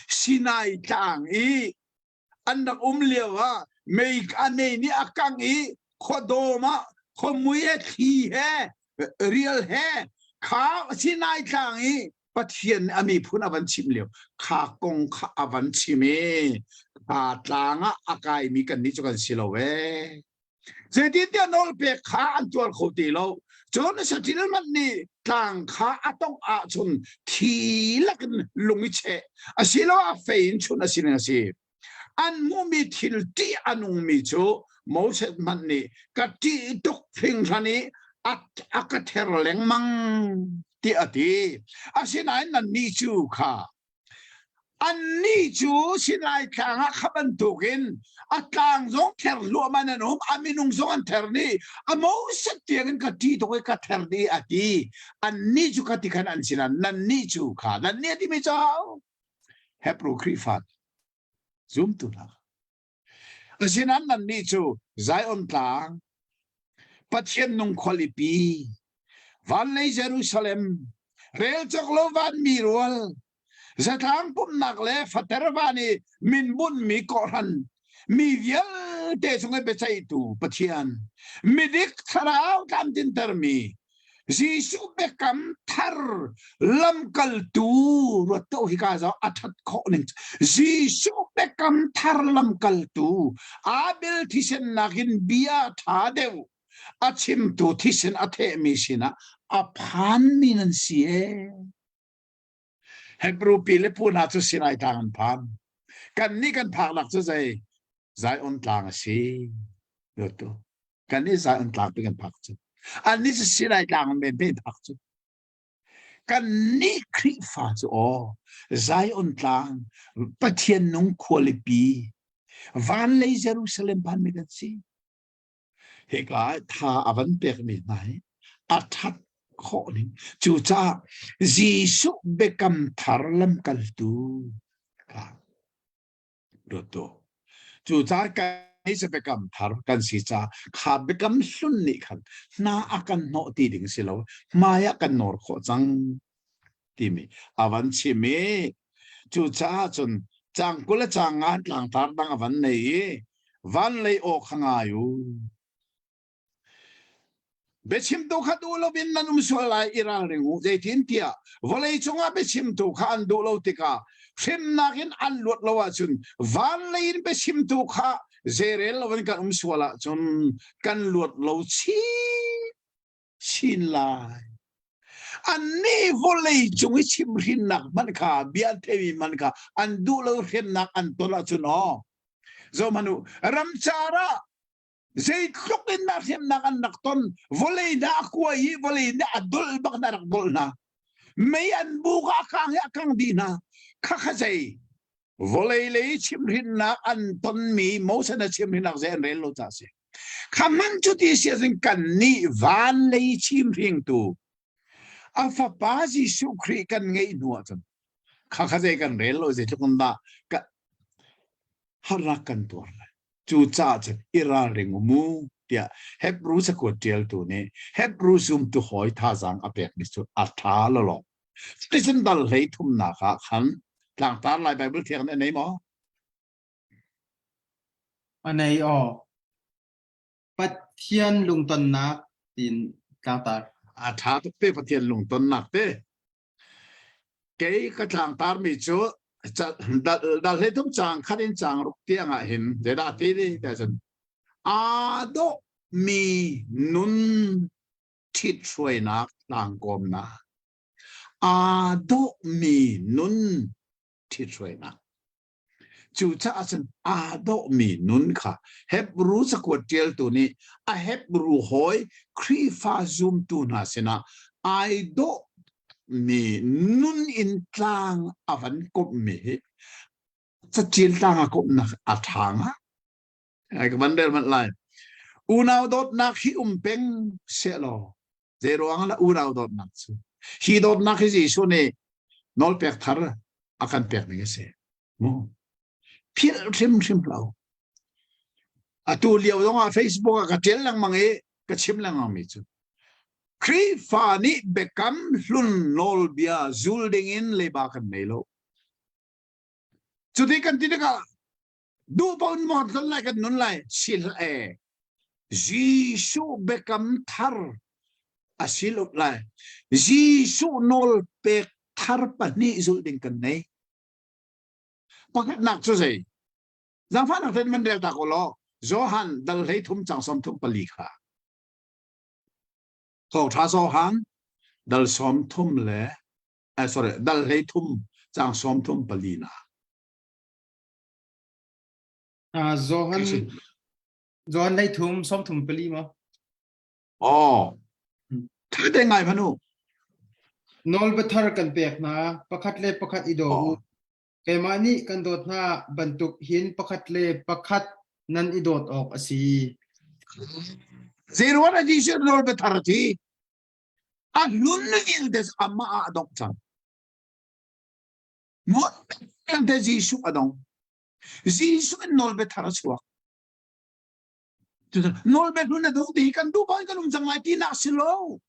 Sinai tlang i an rak um lio ah mei a mei nih a kang i khuadawm ah khuamui he thli he rial he kha Sinai tlang i Pathian nih a miphun a van chim lio kha kong kha a van chim i kha tlang ah a kaimi kannih cu kan si lo ee. Zeitintiah nawlpek kha an tuar kho ti lo. Cun saṭil hmanh nih tlang kha a tongh ahcun thi lakin lung i cheh asiloah fei in chunh a si ning a si. An hmuhmi thil ṭih a nungmi cu Moses hmanh nih ka ṭih tuk hringhran i a, a ka ther lengmang tiah a ti. Asinain nannih cu kha Annih cu Sinai tlang ah kha bantukin a tlang zong ther hluahmah in an um, a minung zong an ther dih. A Moses tiangin ka ṭih tuk i ka ther dih a ti. Annih cu ka ti khan an sinah nannih cu kha nannih a timi cu Hebrew Khrihfa zumtu hna. Asinain nannih cu Zion tlang. Pathian nung khualipi, vanlei Jerusalem, rel cawk lo vanmi rual, zatlang pumhnak le fater van i min bunhmi kawhhran, mi vialte cung i biaceihtu Pathian, midik thlarau tlamtintermi, Jesuh biakam thar lamkaltu ruat to hika zo a that khawh ning Jesuh biakam thar lamkaltu Abel thisen nakin bia tha deuh a chimtu thisen a thehmi sinah a phanmi nan si e. Hebrew pi le pu hna cu Sinai tlang an phan. Kan nih kan phaknak cu zei Zion tlang a si. Tu. Kan nih Zion tlang pi kan phak cu. An nih cu Sinai tlang men pe phak cu. Kan nih Khrihfa cu aw Zion tlang Pathian nung khualipi van lei Jerusalem phan mi kan si. Hika tha a van pekmi hna hi a that khawh ning. Cucaah Jesuh biakam thar lamkaltu ka ruat tu. Cucaah kan hi biakam thar kan si ca kha biakam hlun nih khan hna a kan hnawh ti ding si lo hmai ah kan nawr khawh cang timi a van chim i cucaah cun cang kul le cang nga tlangtar dang a van nei i van lei aw kha ngai u biachimtu kha duh loin nan um sual lai i ralring u zeitin tiah vawlei cungah biachimtu kha an duh lo tikah hrimnak in an luat lo ahcun van lei in biachimtu kha zeirel loin kan um sual ahcun kan luat lo chin chin lai. Annih vawlei cung i chimhrinnak hmanh kha bia theimi hmanh kha an duh lo hremnak an ton ahcun aw zohhmanh u ramcar ah zeitluk in dah hremnak an rak ton vawlei dah a kuai i vawlei nih a dolh bak na rak dolh hna mei an buk ah a kang i a kang dih hna khakha zei vawlei lei chimhrinnak an tonmi Moses a chimhrinnak zei an rel lo ca si kha man cu ti si ahcun kan nih van lei chimhringtu a fapa Jesuh Khrih kan ngeih hnu ahcun kha kha zei kan rel lo zeitluk in dah ka harnak kan tuar lai cu caah cun i ralring u mu tiah Hebrew cakuat ṭialtu nih Hebrew zumtu hawi thazaang a pekmi cu a ṭha lawlaw Cuticun dal hlei thumnak ah khan tlangtar Lai Baibal Thiang nih a nei maw? A nei aw. Pathian lungtonnak tiin tlangtar. A ṭha tuk te Pathian lungtonnak te. Kei ka tlangtarmi cu dal hlei thum caang khat in caang ruk tiang ah hin zeidah ti ti cun aa dawhmi nun ṭhithruainak tlangkawmnak aa dawhmi nun ṭhithruainak Cucaah cun aa dawhmi nun kha Hebru cakuat ṭialtu nih a Hebru hawi Khrihfa zumtu hna sinah ai dawhmi nun in tlang a van komhmi hi caṭial tlang a komhnak a ṭha nga. Ai ka van rel manh lai. Unau dawtnak hi um peng sehlaw zei ruang ah unau dawtnak cu hi dawtnak hi Jesuh nih nawlpek thar a kan pek ning a si. Mu. Philh hrimhrim lo. Atu lio zong ah Facebook ah ka ṭial lengmang i ka chim lengmang mi cu Khrihfa nih biakam hlun nawlbia zul ding in leiba kan nei lo. Cuti kan ti tikah duh paoh in maw kan lai kan nun lai sil e Jesuh biakam thar a sil up lai Jesuh nawl pek thar pahnih zulh ding kan nei pakhatnak cu zei zaangfahnak tein man rel ta ko law Johan dal hlei thum cang som thum pali kha thawngṭha Johan dal som thum le eh, sorry dal hlei thum cang som thum pali na Uh, Johan Johan lei thum som thum pali ma? Oh. Tha te ngai phanu. Nawl biathar kan pek hna, pakhat le pakhat i daw u. Keimah nih kan dawt hna bantuk hin pakhat le pakhat nan i dawt awk a si. Zeiruang ah Jesuh nawl biathar thi? A hlun vialte amah ah a dongh cang. Vialte Jesuh a dong. Jesuh in nawlbia thar a chuak. Nawlbia hlun a dong ti kan duh paoh in kan um cang lai ti nak si lo.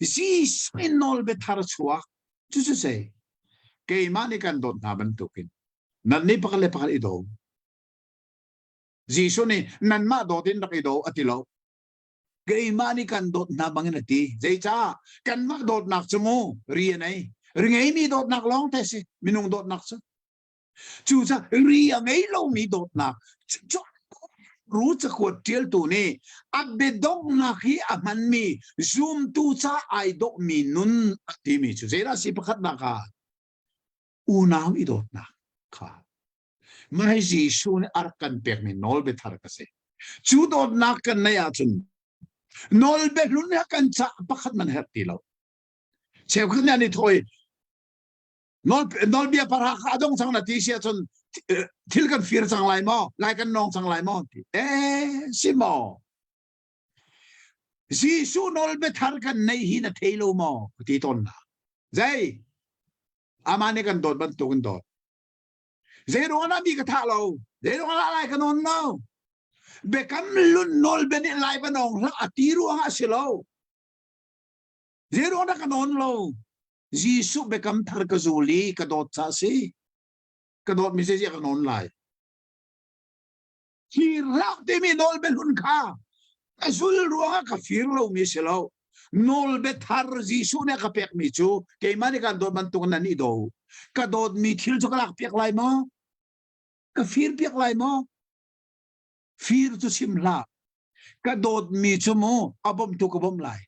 Jesuh in nawlbia thar chuak. Cucu sei keimah nih kan dawt hna bantukin nan nih pakhat le pakhat i daw. Jesuh nih nanmah dawt in rak i daw a ti lo. Keimah nih kan dawt hna bangin a ti. Zeicah? Kanmah dawtnak cu mu ri a nei. Ri ngeimi dawtnak lawng te si minung dawtnak cu. Cucaah ri a ngei lomi dawtnak ru cakuat ṭialtu nih a biadonghnak hi a hmanmi zumtu ca ai dawhmi nun a timi cu zeidah si pakhatnak ah unau i dawtnak kha mah hi Jesuh nih a rak kan pekmi nawlbia thar ka si. Cu dawtnak kan neih ahcun nawlbia hlun he kan ca pakhat man herh ti lo. Cheukhat nih an i thawh i nawlbia para kha a dong cang na ti si ahcun thil kan fir cang lai maw lai kan nawng cang lai maw ti eh si maw Jesuh nawlbia thar kan nei hi na thei lo maw ka ti tawn na zei amah nih kan dawt bantuk in dawt zei ruang ah mi ka thah lo zei ruang ah lai ka nawn lo biakam lun nawlbia nih lai va nawng hlah a ti ruang ah si lo zei ruang dah ka nawn lo Jesuh biakam thar ka zul i ka dawt ca si. Ka dawt mi zeizia ka nawn lai. Fir lak timi nawlbia hlun kha ka zul ruangah ka fir lomi si lo. Nawlbia thar Jesuh nih a ka pekmi cu keimah nih kan dawt bantuk nan i daw. Ka dawtmi thil cu ka lak piak lai maw? Ka fir piak lai maw? Fir cu chim hlah. Ka dawtmi cu mu a bawmtu ka bawmh lai.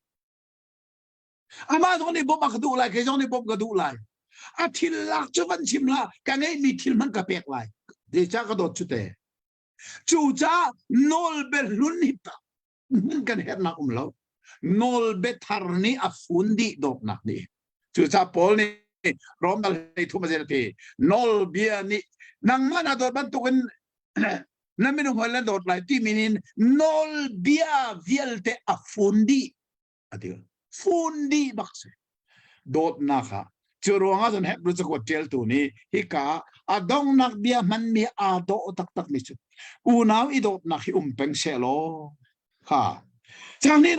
Amah zong nih bawmh a ka duh lai, kei zong nih bawmh ka duh lai. A thil lak cu van chim hlah, ka ngeihmi thil hmanh ka pek lai. Zeicah ka dawt cu te. Cucaah nawlbia hlun hi hmun kan herhnak um lo. Nawlbia thar nih a fun dih dawtnak nih. Cucaah Paul nih Rom dal hlei thum a ti. Nawlbia nih nangmah na dawt bantukin na minung hawi na dawt lai timi nin nawlbia vialte a fun dih. A ti. Fun dih bak si. Dawtnak ah cu ruangah cun Hebrew cakuat ṭialtu nih hika a donghnak bia hmanmi aa dawh taktakmi cu unau i dawtnak hi um peng seh law kha cang nih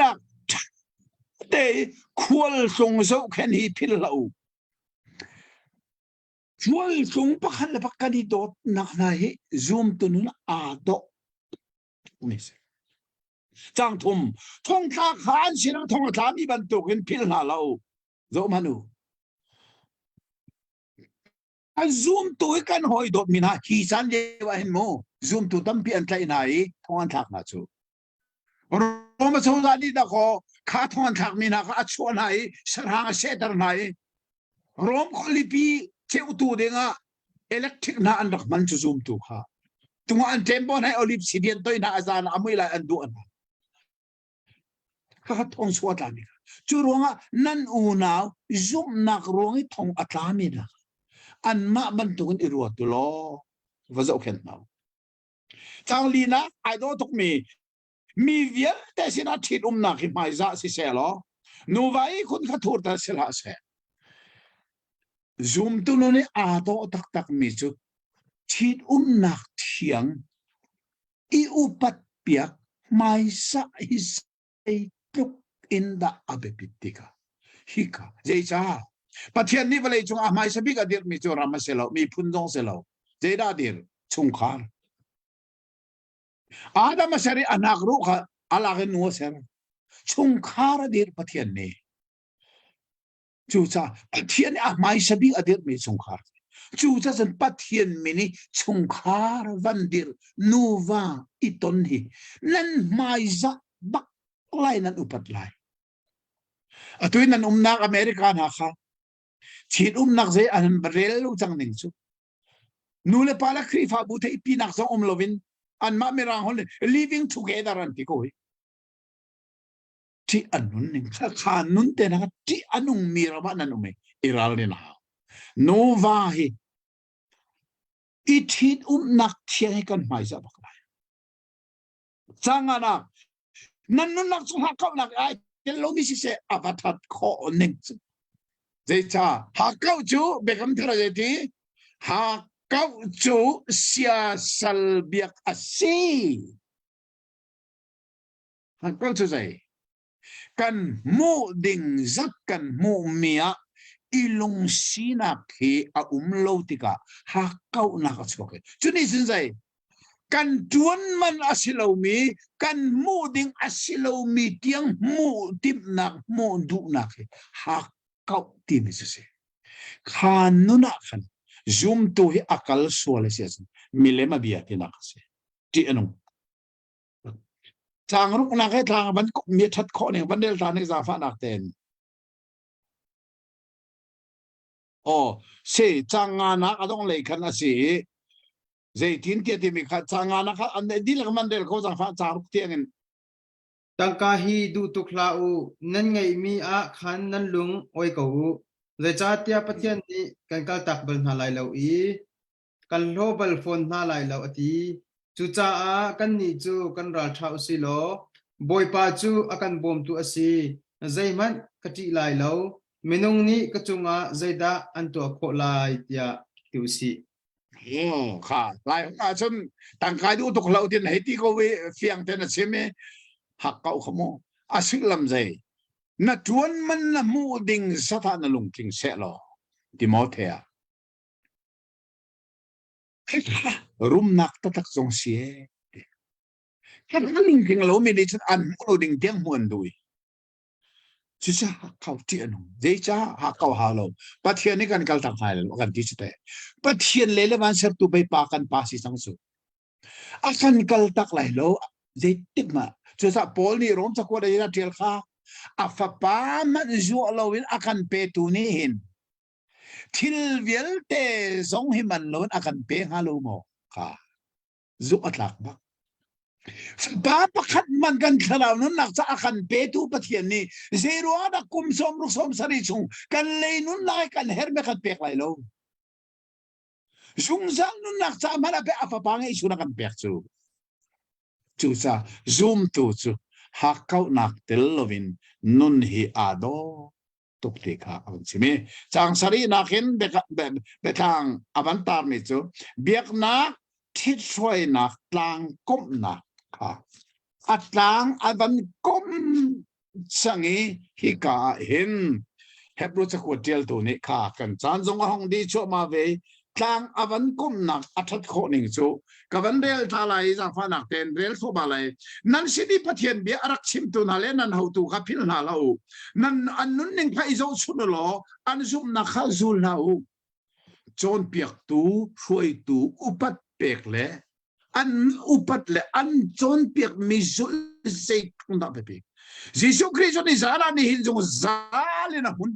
te khualtlung zohkhen hi philh hlah u khualtlung pakhat le pakhat i dawtnak hna hi zumtu nun aa dawh mi si Cang thum thongtla kha an sinah thong a tlami bantukin philh hna lo. Zoh hmanh u. An zumtu i kan hawi dawtmi hna hi caan lio ah hin mu zumtu tampi an tlaih hna i thong an thlak hna cu. Roma cozah nih dakaw kha thong an thlakmi hna kha a chuah hna i sahrang a sehter hna i Rom khualipi ceutu dingah electric hna an rak hman cu zumtu kha tungah an ṭem hna olive sidian toi hna a zan a mui lai an duh hna kha thong chua tlami kha cu ruangah nan unau zumhnak ruang i thong a tlami hna anmah bantukin i ruat u law va zohkhenh hna cang linak ai dawh tukmi mi vialte sinah ṭhitumnak hi hmaizah si seh law nuva i khun kha thurter si hlah seh zumtu nu nih aa dawh taktakmi cu ṭhitumnak thiang i upat piak hmaizah hi zeitluk in dah a biapit ti kha hika zeicah Pathian nih vawlei cung ah hmaisa bik a dirhmi cu ram a si lo miphun zong si lo zeidah a dir chungkhar Adam a ser i a hnakruh kha a lak in nu a ser. Chungkhar a dirh Pathian nih. Cucaah Pathian nih a hmaisa bik a dirhmi chungkhar. Cucaah cun Pathian min i chungkhar van dirh nuva i ton hi nan hmaizah bak lai nan upat lai. Atu in nan umnak America hna kha ṭhit umnak zei an rel lo cang ning cu. Nu le pa le Khrihfabu theihpinak zong um loin anmah mirang holh living together an ti ko hi. Ṭih an nun ning kha kha nun te na ṭih a nung mi ram ah nan um i i ralrin a hau. Nuva hi i ṭhit umnak thiang hi kan hmaizah bak lai. Canganak nan nunnak chung hakkauhnak ai tel lomi siseh a va that khawh ning cu zeica hakkauh cu biakam thar a ti hakkauh cu siasal biak a si. Hakkauh cu zei? Kan hmuh ding zat kan hmuhmi ah i lungsinak hi a um lo tikah hakkauhnak a chuak i cu nih cun zei? Kan ṭuan man a si lomi, kan hmuh ding a si lomi tiang hmuh timhnak, hmuh duhnak hi hakkauh timi cu si. Kha nun ah khan zumtu hi a kal sual a si ahcun milem a bia tinak a si. Ṭih a nung. Tlangruknak he tlang van mi ṭhat khawh ning van rel ta ning zaangfahnak tein. Aw, si cang nga nak a dong lei khan a si i zeitin tiah timi kha cang nga nak kha an dihlak man rel ko zaangfah cang ruk tiang in. Tangka hi duh tuk hlah u, nan ngeihmi ah khan nan lung awi ko u. Zeicahtiah Pathian nih kan kaltak bal hna lai lo i kan hlaw bal fawn hna lai lo a ti. Cucaah kannih cu kan ralṭha u si law Bawipa cu a kan bawmtu a si, zeihmanh ka ṭih lai lo. Minung nih ka cungah zeidah an tuah khawh lai tiah ti u sih. Oh, kha lai ahcun tangkai duh tuk lo tin hei ti ko i fiang ten a chim i hak ko kha mu a sullam zei na tuan man na hmuh ding satha na lungtling seh law Timothea Rumnak taktak zong si ee. Kan lungtling lomi nih cun an hmuh lo ding tiang hmuh an duh i. Cucaah hakkau ṭih a nung. Zeicah hakkau hau lo? Pathian nih kan kal tak hngai lo kan ti cu teh. Pathian le le van sertu pei pa kan pa si cang cu. A kan kal tak lai lo. Zeitik mah. Cucaah Paul nih Rom cakuat a ṭial kha a fapa hmanh zuah loin a kan petu nih hin Thil vialte zong hi man loin a kan pe hnga lo maw? Kha zuk a tlak bak. Pa pakhat man kan thlarau nunnak ca a kan petu Pathian nih zei ruangah dah kum 60 70 chung kan lei nunnak hi kan herh me kan pek lai lo. Zungzal nunnak ca hmanh a pe a fapa ngeihchun a kan pek cu. Cucaah zumtu cu hakkauhnak tel loin nun hi aa dawh tuk ti kha a van chim i caang sarihnak in biatlang a van tarmi cu biaknak ṭhithruainak tlang komhnak kha a tlang a van komh cang i hika ah hin Hebrew cakuat ṭialtu nih kha kan caan zong a hong dih cuahmah ve tlang a van komhnak a ṭhat khawh ning cu ka van rel ta lai i zaangfahnak tein rel thluahmah lai nan sin i Pathian bia a rak chimtu hna le nan hotu kha philh hna hlah u nan an nunning kha i zohchunh u law an zumhnak kha zul hna u cawnpiaktu hruaitu upat pek le an upat le an cawnpiakmi zulh zeitluk dah biapi Jesuh Khrih cu ni zan ah nihin zungzal in a hmun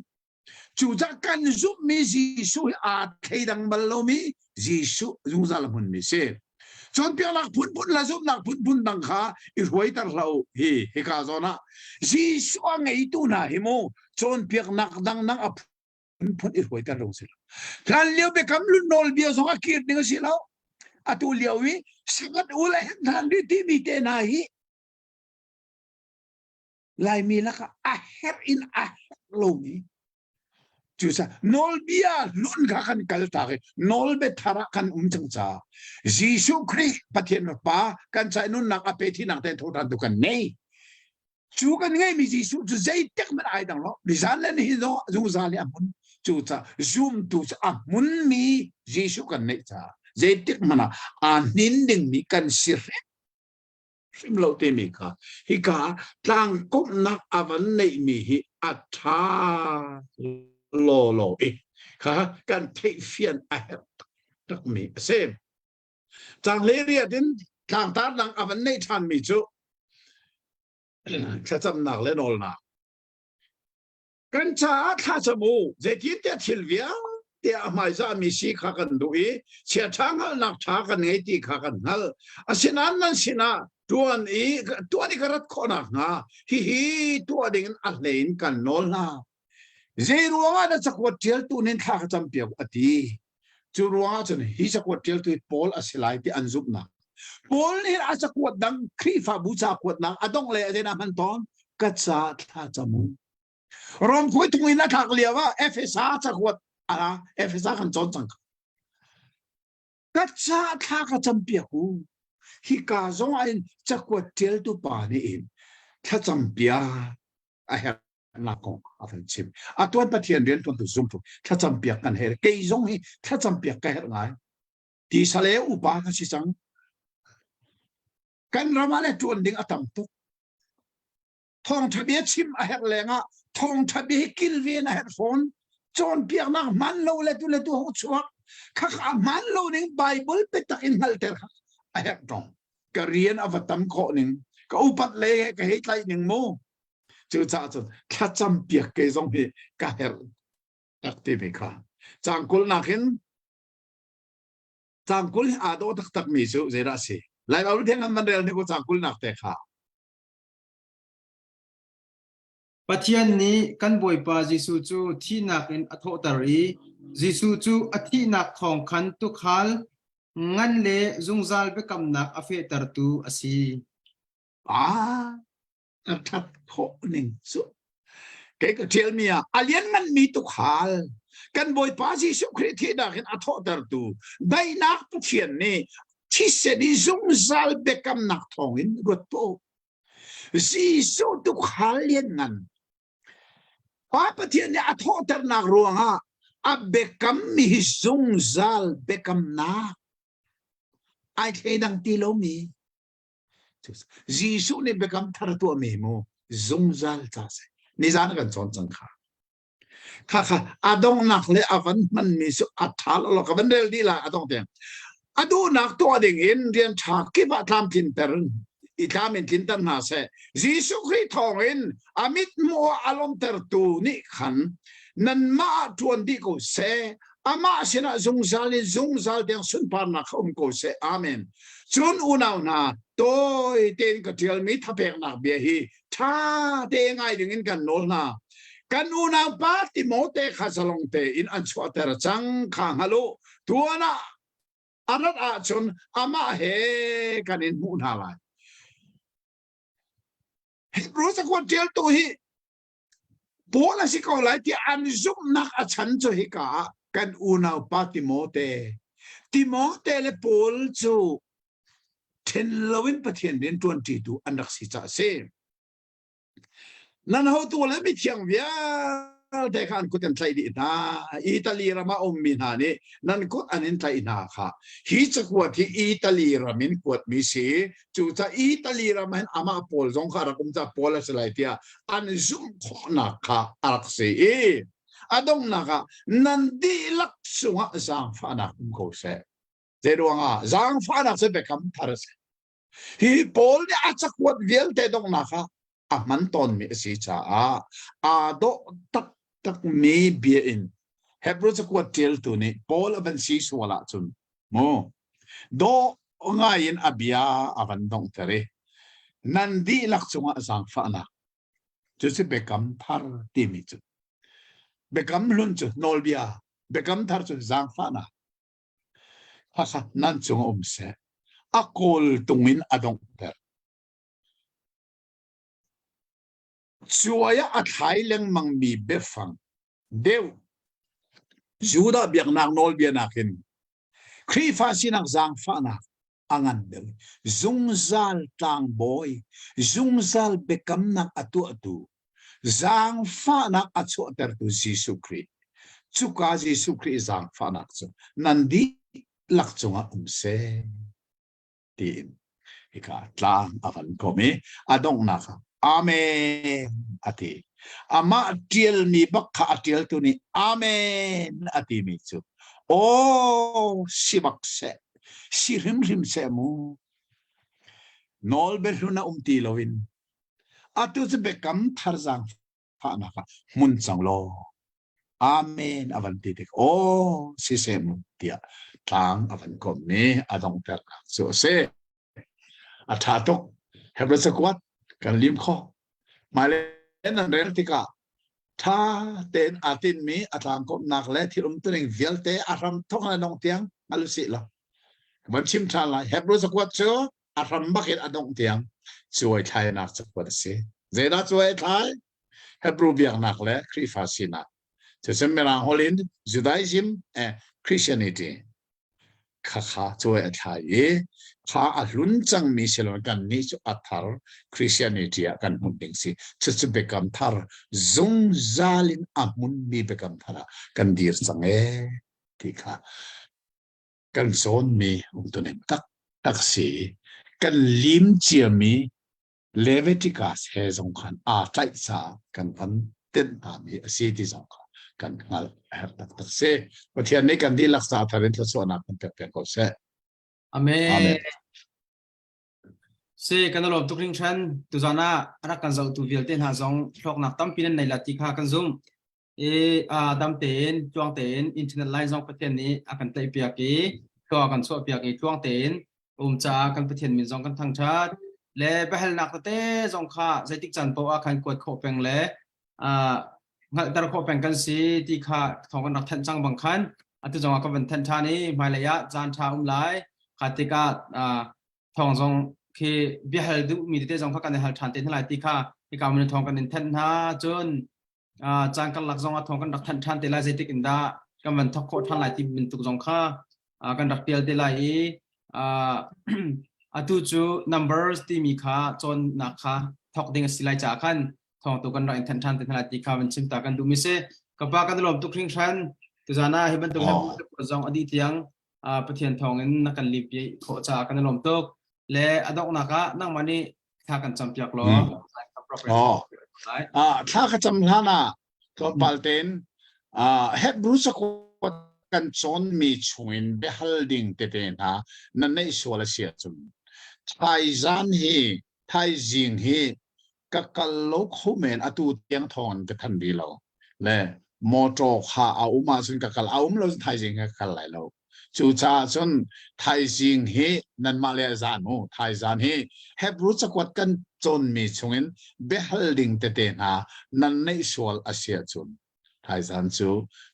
Cucah kan zumhmi Jesuh hi aa thleidang bal lomi Jesuh zungzal a hmunmi si. Cawnpiaknak phunphun le zumhnak phunphun dang kha i hruaiter hlah u. Hi hika zawn ah Jesuh a ngeitu hna hi mu cawnpiaknak dangdang a phunphun i hruaiter lo si lo. Hlan lio biakam lun nawlbia zong a kir ding a si lo. Atu lio i sangat u le hlan ri timi te hna hi Laimi lakah a herh in a herh lomi cucaah nawlbia hlun kha kan kal tak i nawlbia thar ah kan um cang caah Jesuh Khrih Pathian Fapa kan ca nunnak a pe thinak te tho tu kan nei cu kan ngeimi Jesuh cu zeitik hmanh ai dang lo nizan le nihin zong zungzal i a hmun cucaah zumtu cu a hmunmi Jesuh kan neih caah zeitik hmanh ah aa hnin dingmi kan si hrim hrim lo timi kha hika tlangkomhnak a van neihmi hi a ṭha lawlaw i kha kan theihfian a herh takmi a si. Cang riat in tlangtar dang a van neih ṭhanmi cu thlacamnak le nawlnak. Kan caah thlacam u, zeitintiah thil vialte a hmaizahmi si kha kan duh i chiaṭha hngalhnak ṭha kan ngei ti kha kan hngalh. Asinain nan sinah ṭuan i tuan i ka rat khawh nakhnga hihi tuah dingin a hlei in kan nawl hna. Zei ruangah dah cakuat ṭialtu nih thla ka campiak a ti. Cu ruangah cun hi cakuat ṭialtu hi Paul a si lai ti an zumhnak. Paul nih a cakuat dang Khrihfabu ca kuatnak a dongh le a zeidah hman tawn ka ca thla cam u. Rom khuai tung in a thlak lio ah Efesa cakuat a Efesa kan cawn cang. Ka ca thla ka campiak u. Hika zong ah in cakuat ṭialtu pa nih in. Thlacam piak a herhnak kong a van chim. A tuan Pathian rian tuantu zumtu thlacam piak kan herh. Kei zong hi thlacam piak ka herh ngai. Tisa le upa ka si cang. Kan ram ah le tuan ding a tam tuk. Thawngtha bia chim a herh lengah thawngtha bia hi kilven a herh fawn. Cawnpiaknak hman lo le tu le tu hong chuak. Khakha hman lo ning Bible biatak in hngalhter kha a herh tong. Ka rian a va tam khawh ning. Ka upat le ka hei tlaih ning mu. Cucaah cun thlacam piak ke zong hi ka herh tak ti ve kha. Cang kulnak in Cangkul hi aa dawh taktak mi cu zeidah a si? Lai Bible thiang kan van rel ni ku cangkul nak te kha. Pathian nih kan Bawipa Jesuh cu thihnak in a thawhter i Jesuh cu a thihnak thawng khan tuukhal ngan le zungzal biakamnak a fehtertu a si. Ah, a ṭhat khawh ning cu kei ka ṭialmi ah a liannganmi tuukhal kan Bawipa Jesuh Khrih thihnak in a thawhtertu daihnak Pathian nih thisen i zungzal biakamnak thawngin ruat tuah u. Jesuh tuukhal lianngan Pa Pathian nih a thawhternak ruangah a biakammi hi zungzal biakamnak ai thleidang ti lomi Jesuh nih biakam thar tuahmi mu zungzal ca si. Nizan kan cawn cang kha. Kha kha a donghnak le a van hmanmi cu a ṭha lo ka van rel dih lai a dongh tiang. A duhnak tuah ding in rian ṭha kip ah tlamtlinter i tlam in tlinter hna seh. Jesuh Khrih thawng in a mithmuh ah a lawmtertu nih khan nanmah ah ṭuan dih ko seh. Amah sinah zungzal in zungzal tiang sunparnak kha um ko seh. Amen. Cun unau hna, tawi tein ka ṭialmi thapeknak bia hi ṭha te ngai dingin kan nawl hna. Kan unau pa Timote kha zalong tein an chuahter cang kha hngal u. Tuan ah a rat ahcun amah he kan in hmuh hna lai. Hebrew cakuat ṭialtu hi Paul a si ko lai tiah an zumhnak a chan cu hika ah kan unaupa Timote. Timote le Paul cu ṭhen loin Pathian rian ṭuanṭitu an rak si caah a si. Nan hotu le mithiang vialte kha an kut an tlaih dih hna. Italy ram ah ummi hna nih nan kut an in tlaih hna kha. Hi cakuat hi Italy ram in kuatmi si. Cucaah Italy ram ah hin amah Paul zong kha a rak um caah Paul a si lai tiah an zumh khawhnak kha a rak si i a donghnak ah nan dihlak cungah zaangfahnak um ko seh. Zei ruangah zaangfahnak cu biakam thar a si. Hi Paul nih a cakuat vialte donghnak ah a hman tawnmi a si caah aa dawh taktakmi bia in Hebrew cakuat ṭialtu nih Paul a van si sual ahcun mu dawh ngai in a bia a van donghter i nan dihlak cungah zaangfahnak cucu biakam thar timi cu biakam hlun cu nawlbia biakam thar cu zaangfahnak khakha nan cungah um seh a kawl tung in a donghter Cuai ah a thlai lengmangmi biafang deuh Judah biaknak nawlbia nakin Khrihfa sinak zaangfahnak a ngan deuh. Zungzal tlangbawi, zungzal biakamnak a tuahtu, zaangfahnak a chuahtertu Jesuh Khrih. Cuka Jesuh Khrih zaangfahnak cu nan dihlak cungah um seh. tiin hika tlang a van kom i a donghnak ah amen a ti amah ṭialmi bak kha a ṭialtu nih amen a timi cu aw si bak seh si hrimhrim seh mu nawl biahlun a um ti loin atu cu biakam thar zaang fahnak ah hmun cang law amen a van ti tik aw siseh mu tiah tlang a van kommi a donghternak cu a si a ṭha tuk Hebrew cakuat kan lim kho hmailei nan rel tikah ṭha tein aa tinmi a tlangkawmhnak le thil umtuning vialte a hram thawk le dongh tiang hngal usih law van chim ṭhan lai Hebrew cakuat cu a hram bak in a dongh tiang cuai thlainak cakuat a si zeidah cuai thlai Hebrew biaknak le Khrihfa sinak. Cucun Mirang holh in Judaism and Christianity. Khakha cuai a thlai i kha a hlun cangmi siloin kannih cu a thar Christianity ah kan hmuh ding si. Cucu biakam thar zungzal in a hmunmi biakam thar ah kan dir cang ee ti kha kan cawnmi umtuning taktak si. Kan lim ciami Leviticus he zong khan aa tlaih caah kan van tenh hngami a si ti zong kha kan hngalh a herh taktak si. Pathian nih kan dihlak ca thar in thluachuahnak kan pek piak ko seh. Amen. Amen. Si kan lawm tuk hringhran tuzan ah rak kan zohtu vialte hna zong hlawknak tampi nan nei la ti kha kan zumh. I dam tein tluang tein internet line zong Pathian nih a kan tlaih piak i thlua kan chuah piak i tluang tein um caah kan Pathian min zong kan thangṭhat le biahalnak tete zong kha zeitik caan paoh ah khan kuat khawh peng le hngalhter khawh peng kan si ti kha thawng kan rak thanh cang bang khan atu zong ah kan van thanh ṭhan i hmailei ah caan ṭha um lai kha tikah thawng zong khi biahal duhmi tete zong kha kan i hal ṭhan te hna lai ti kha hika mun thawng kan in thanh hna cun caan karlak zong ah thawng kan rak thanh ṭhan te lai zeitik in dah kan van thawk khawh ṭhan lai ti bantuk zong kha kan rak tial te lai i atu cu numbers timi kha cawnnak kha thawk ding a si lai caah khan thawng tu kan rak in thanh ṭhan te hna lai ti kha van chim ta kan duhmi si ka pa kan lawm tuk hringhran tuzan ah hi bantuk zong a dih tiang Pathian thawng in na kan limpi khawh caah kan lawm tuk le a donghnak ah nangmah nih thla kan cam piak law oh ah thla ka cam hlan ah tlawmpal tein Hebrew cakuat kan cawnmi chungin biahal ding tete hna na neih sual a si ahcun thaizan hi thaizing hi ka kal lo kho men atu tiang thawng in ka than rih lo le motor kha a um ahcun ka kal a um lo thaizing ka kal lai lo Cucaah cun thaizing hi nanmah le zan u thaizan hi Hebrew cakuat kan cawnmi chungin biahal ding tete hna nan neih sual a si ahcun thaizan cu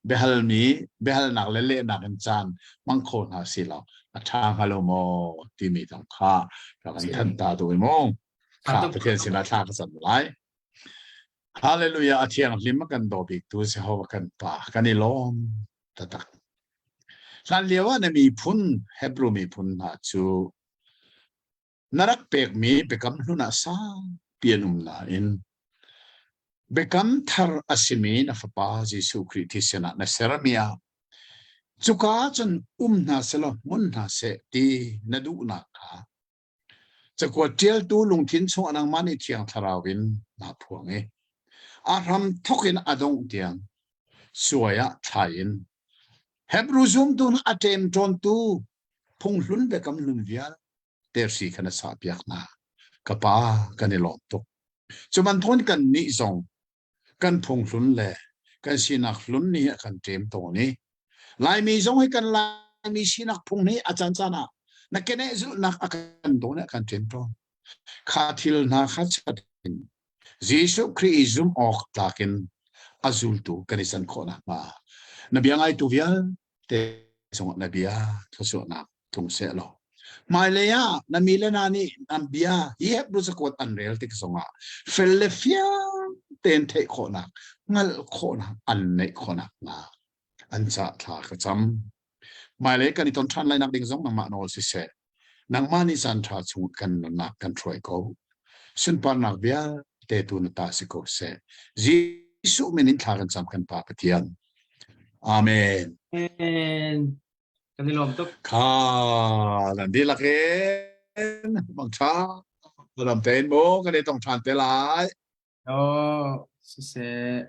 biahalmi biahalnak le lehnak in caan hmang kho hna si law a ṭha hnga lo maw timi zong kha ka kan thanh ta duh i mu kha Pathian sinah thla ka cam lai. Hallelujah a thianghlim a kan daw biktu Jehovah kan Pa kan i lawm taktak. Hlan lio ah na miphun Hebrew miphun hna cu na rak pekmi biakam hlun ah saupi an um nain biakam thar a simi na fapa Jesuh Khrih thisen ah na sermi ah cuka cun um hna selaw hmun hna seh ti na duhnak kha Cakuat ṭialtu lungthin chungah nangmah nih Thiang Thlarau in naa phuang i a hram thawk in a dongh tiang suai ah thlai in Hebrew zumtu hna a ṭemṭawntu phunghlun biakam hlun vialte hri kha na sahpiak hna. Ka Pa, kan i lawm tuk. Cu bantukin kannih zong kan phunghlun le kan sinak hlun nih a kan ṭem tawn i Laimi zong hi kan Laimi sinak phung nih a caan caan ah na keneh zulhnak a kan dawn a kan ṭem tawn. Kha thil hna kha chat in Jesuh Khrih i zumh awk tlak in a zultu kan i can khawh nakhnga na bia ngaitu vialte cungah na bia thluachuahnak tlung seh law hmailei ah na mi le na nih an bia hi Hebrew cakuat an rel tik zongah fel le fiang tein theih khawhnak hngalh khawhnak an neih khawhnak hnga an ca thla ka cam hmailei kan i ton ṭhan lai nak ding zong nangmah nawl siseh nangmah nih caan ṭha chung kan nunnak kan hruai ko sunparnak vialte tu na ta si ko seh Jesuh min in thla kan cam kan Pa Pathian Amen. Amen. Kan i lawm tuk. Kha nan dihlak in mangṭha lam tein mu kan i tong ṭhan te lai. Oh, siseh.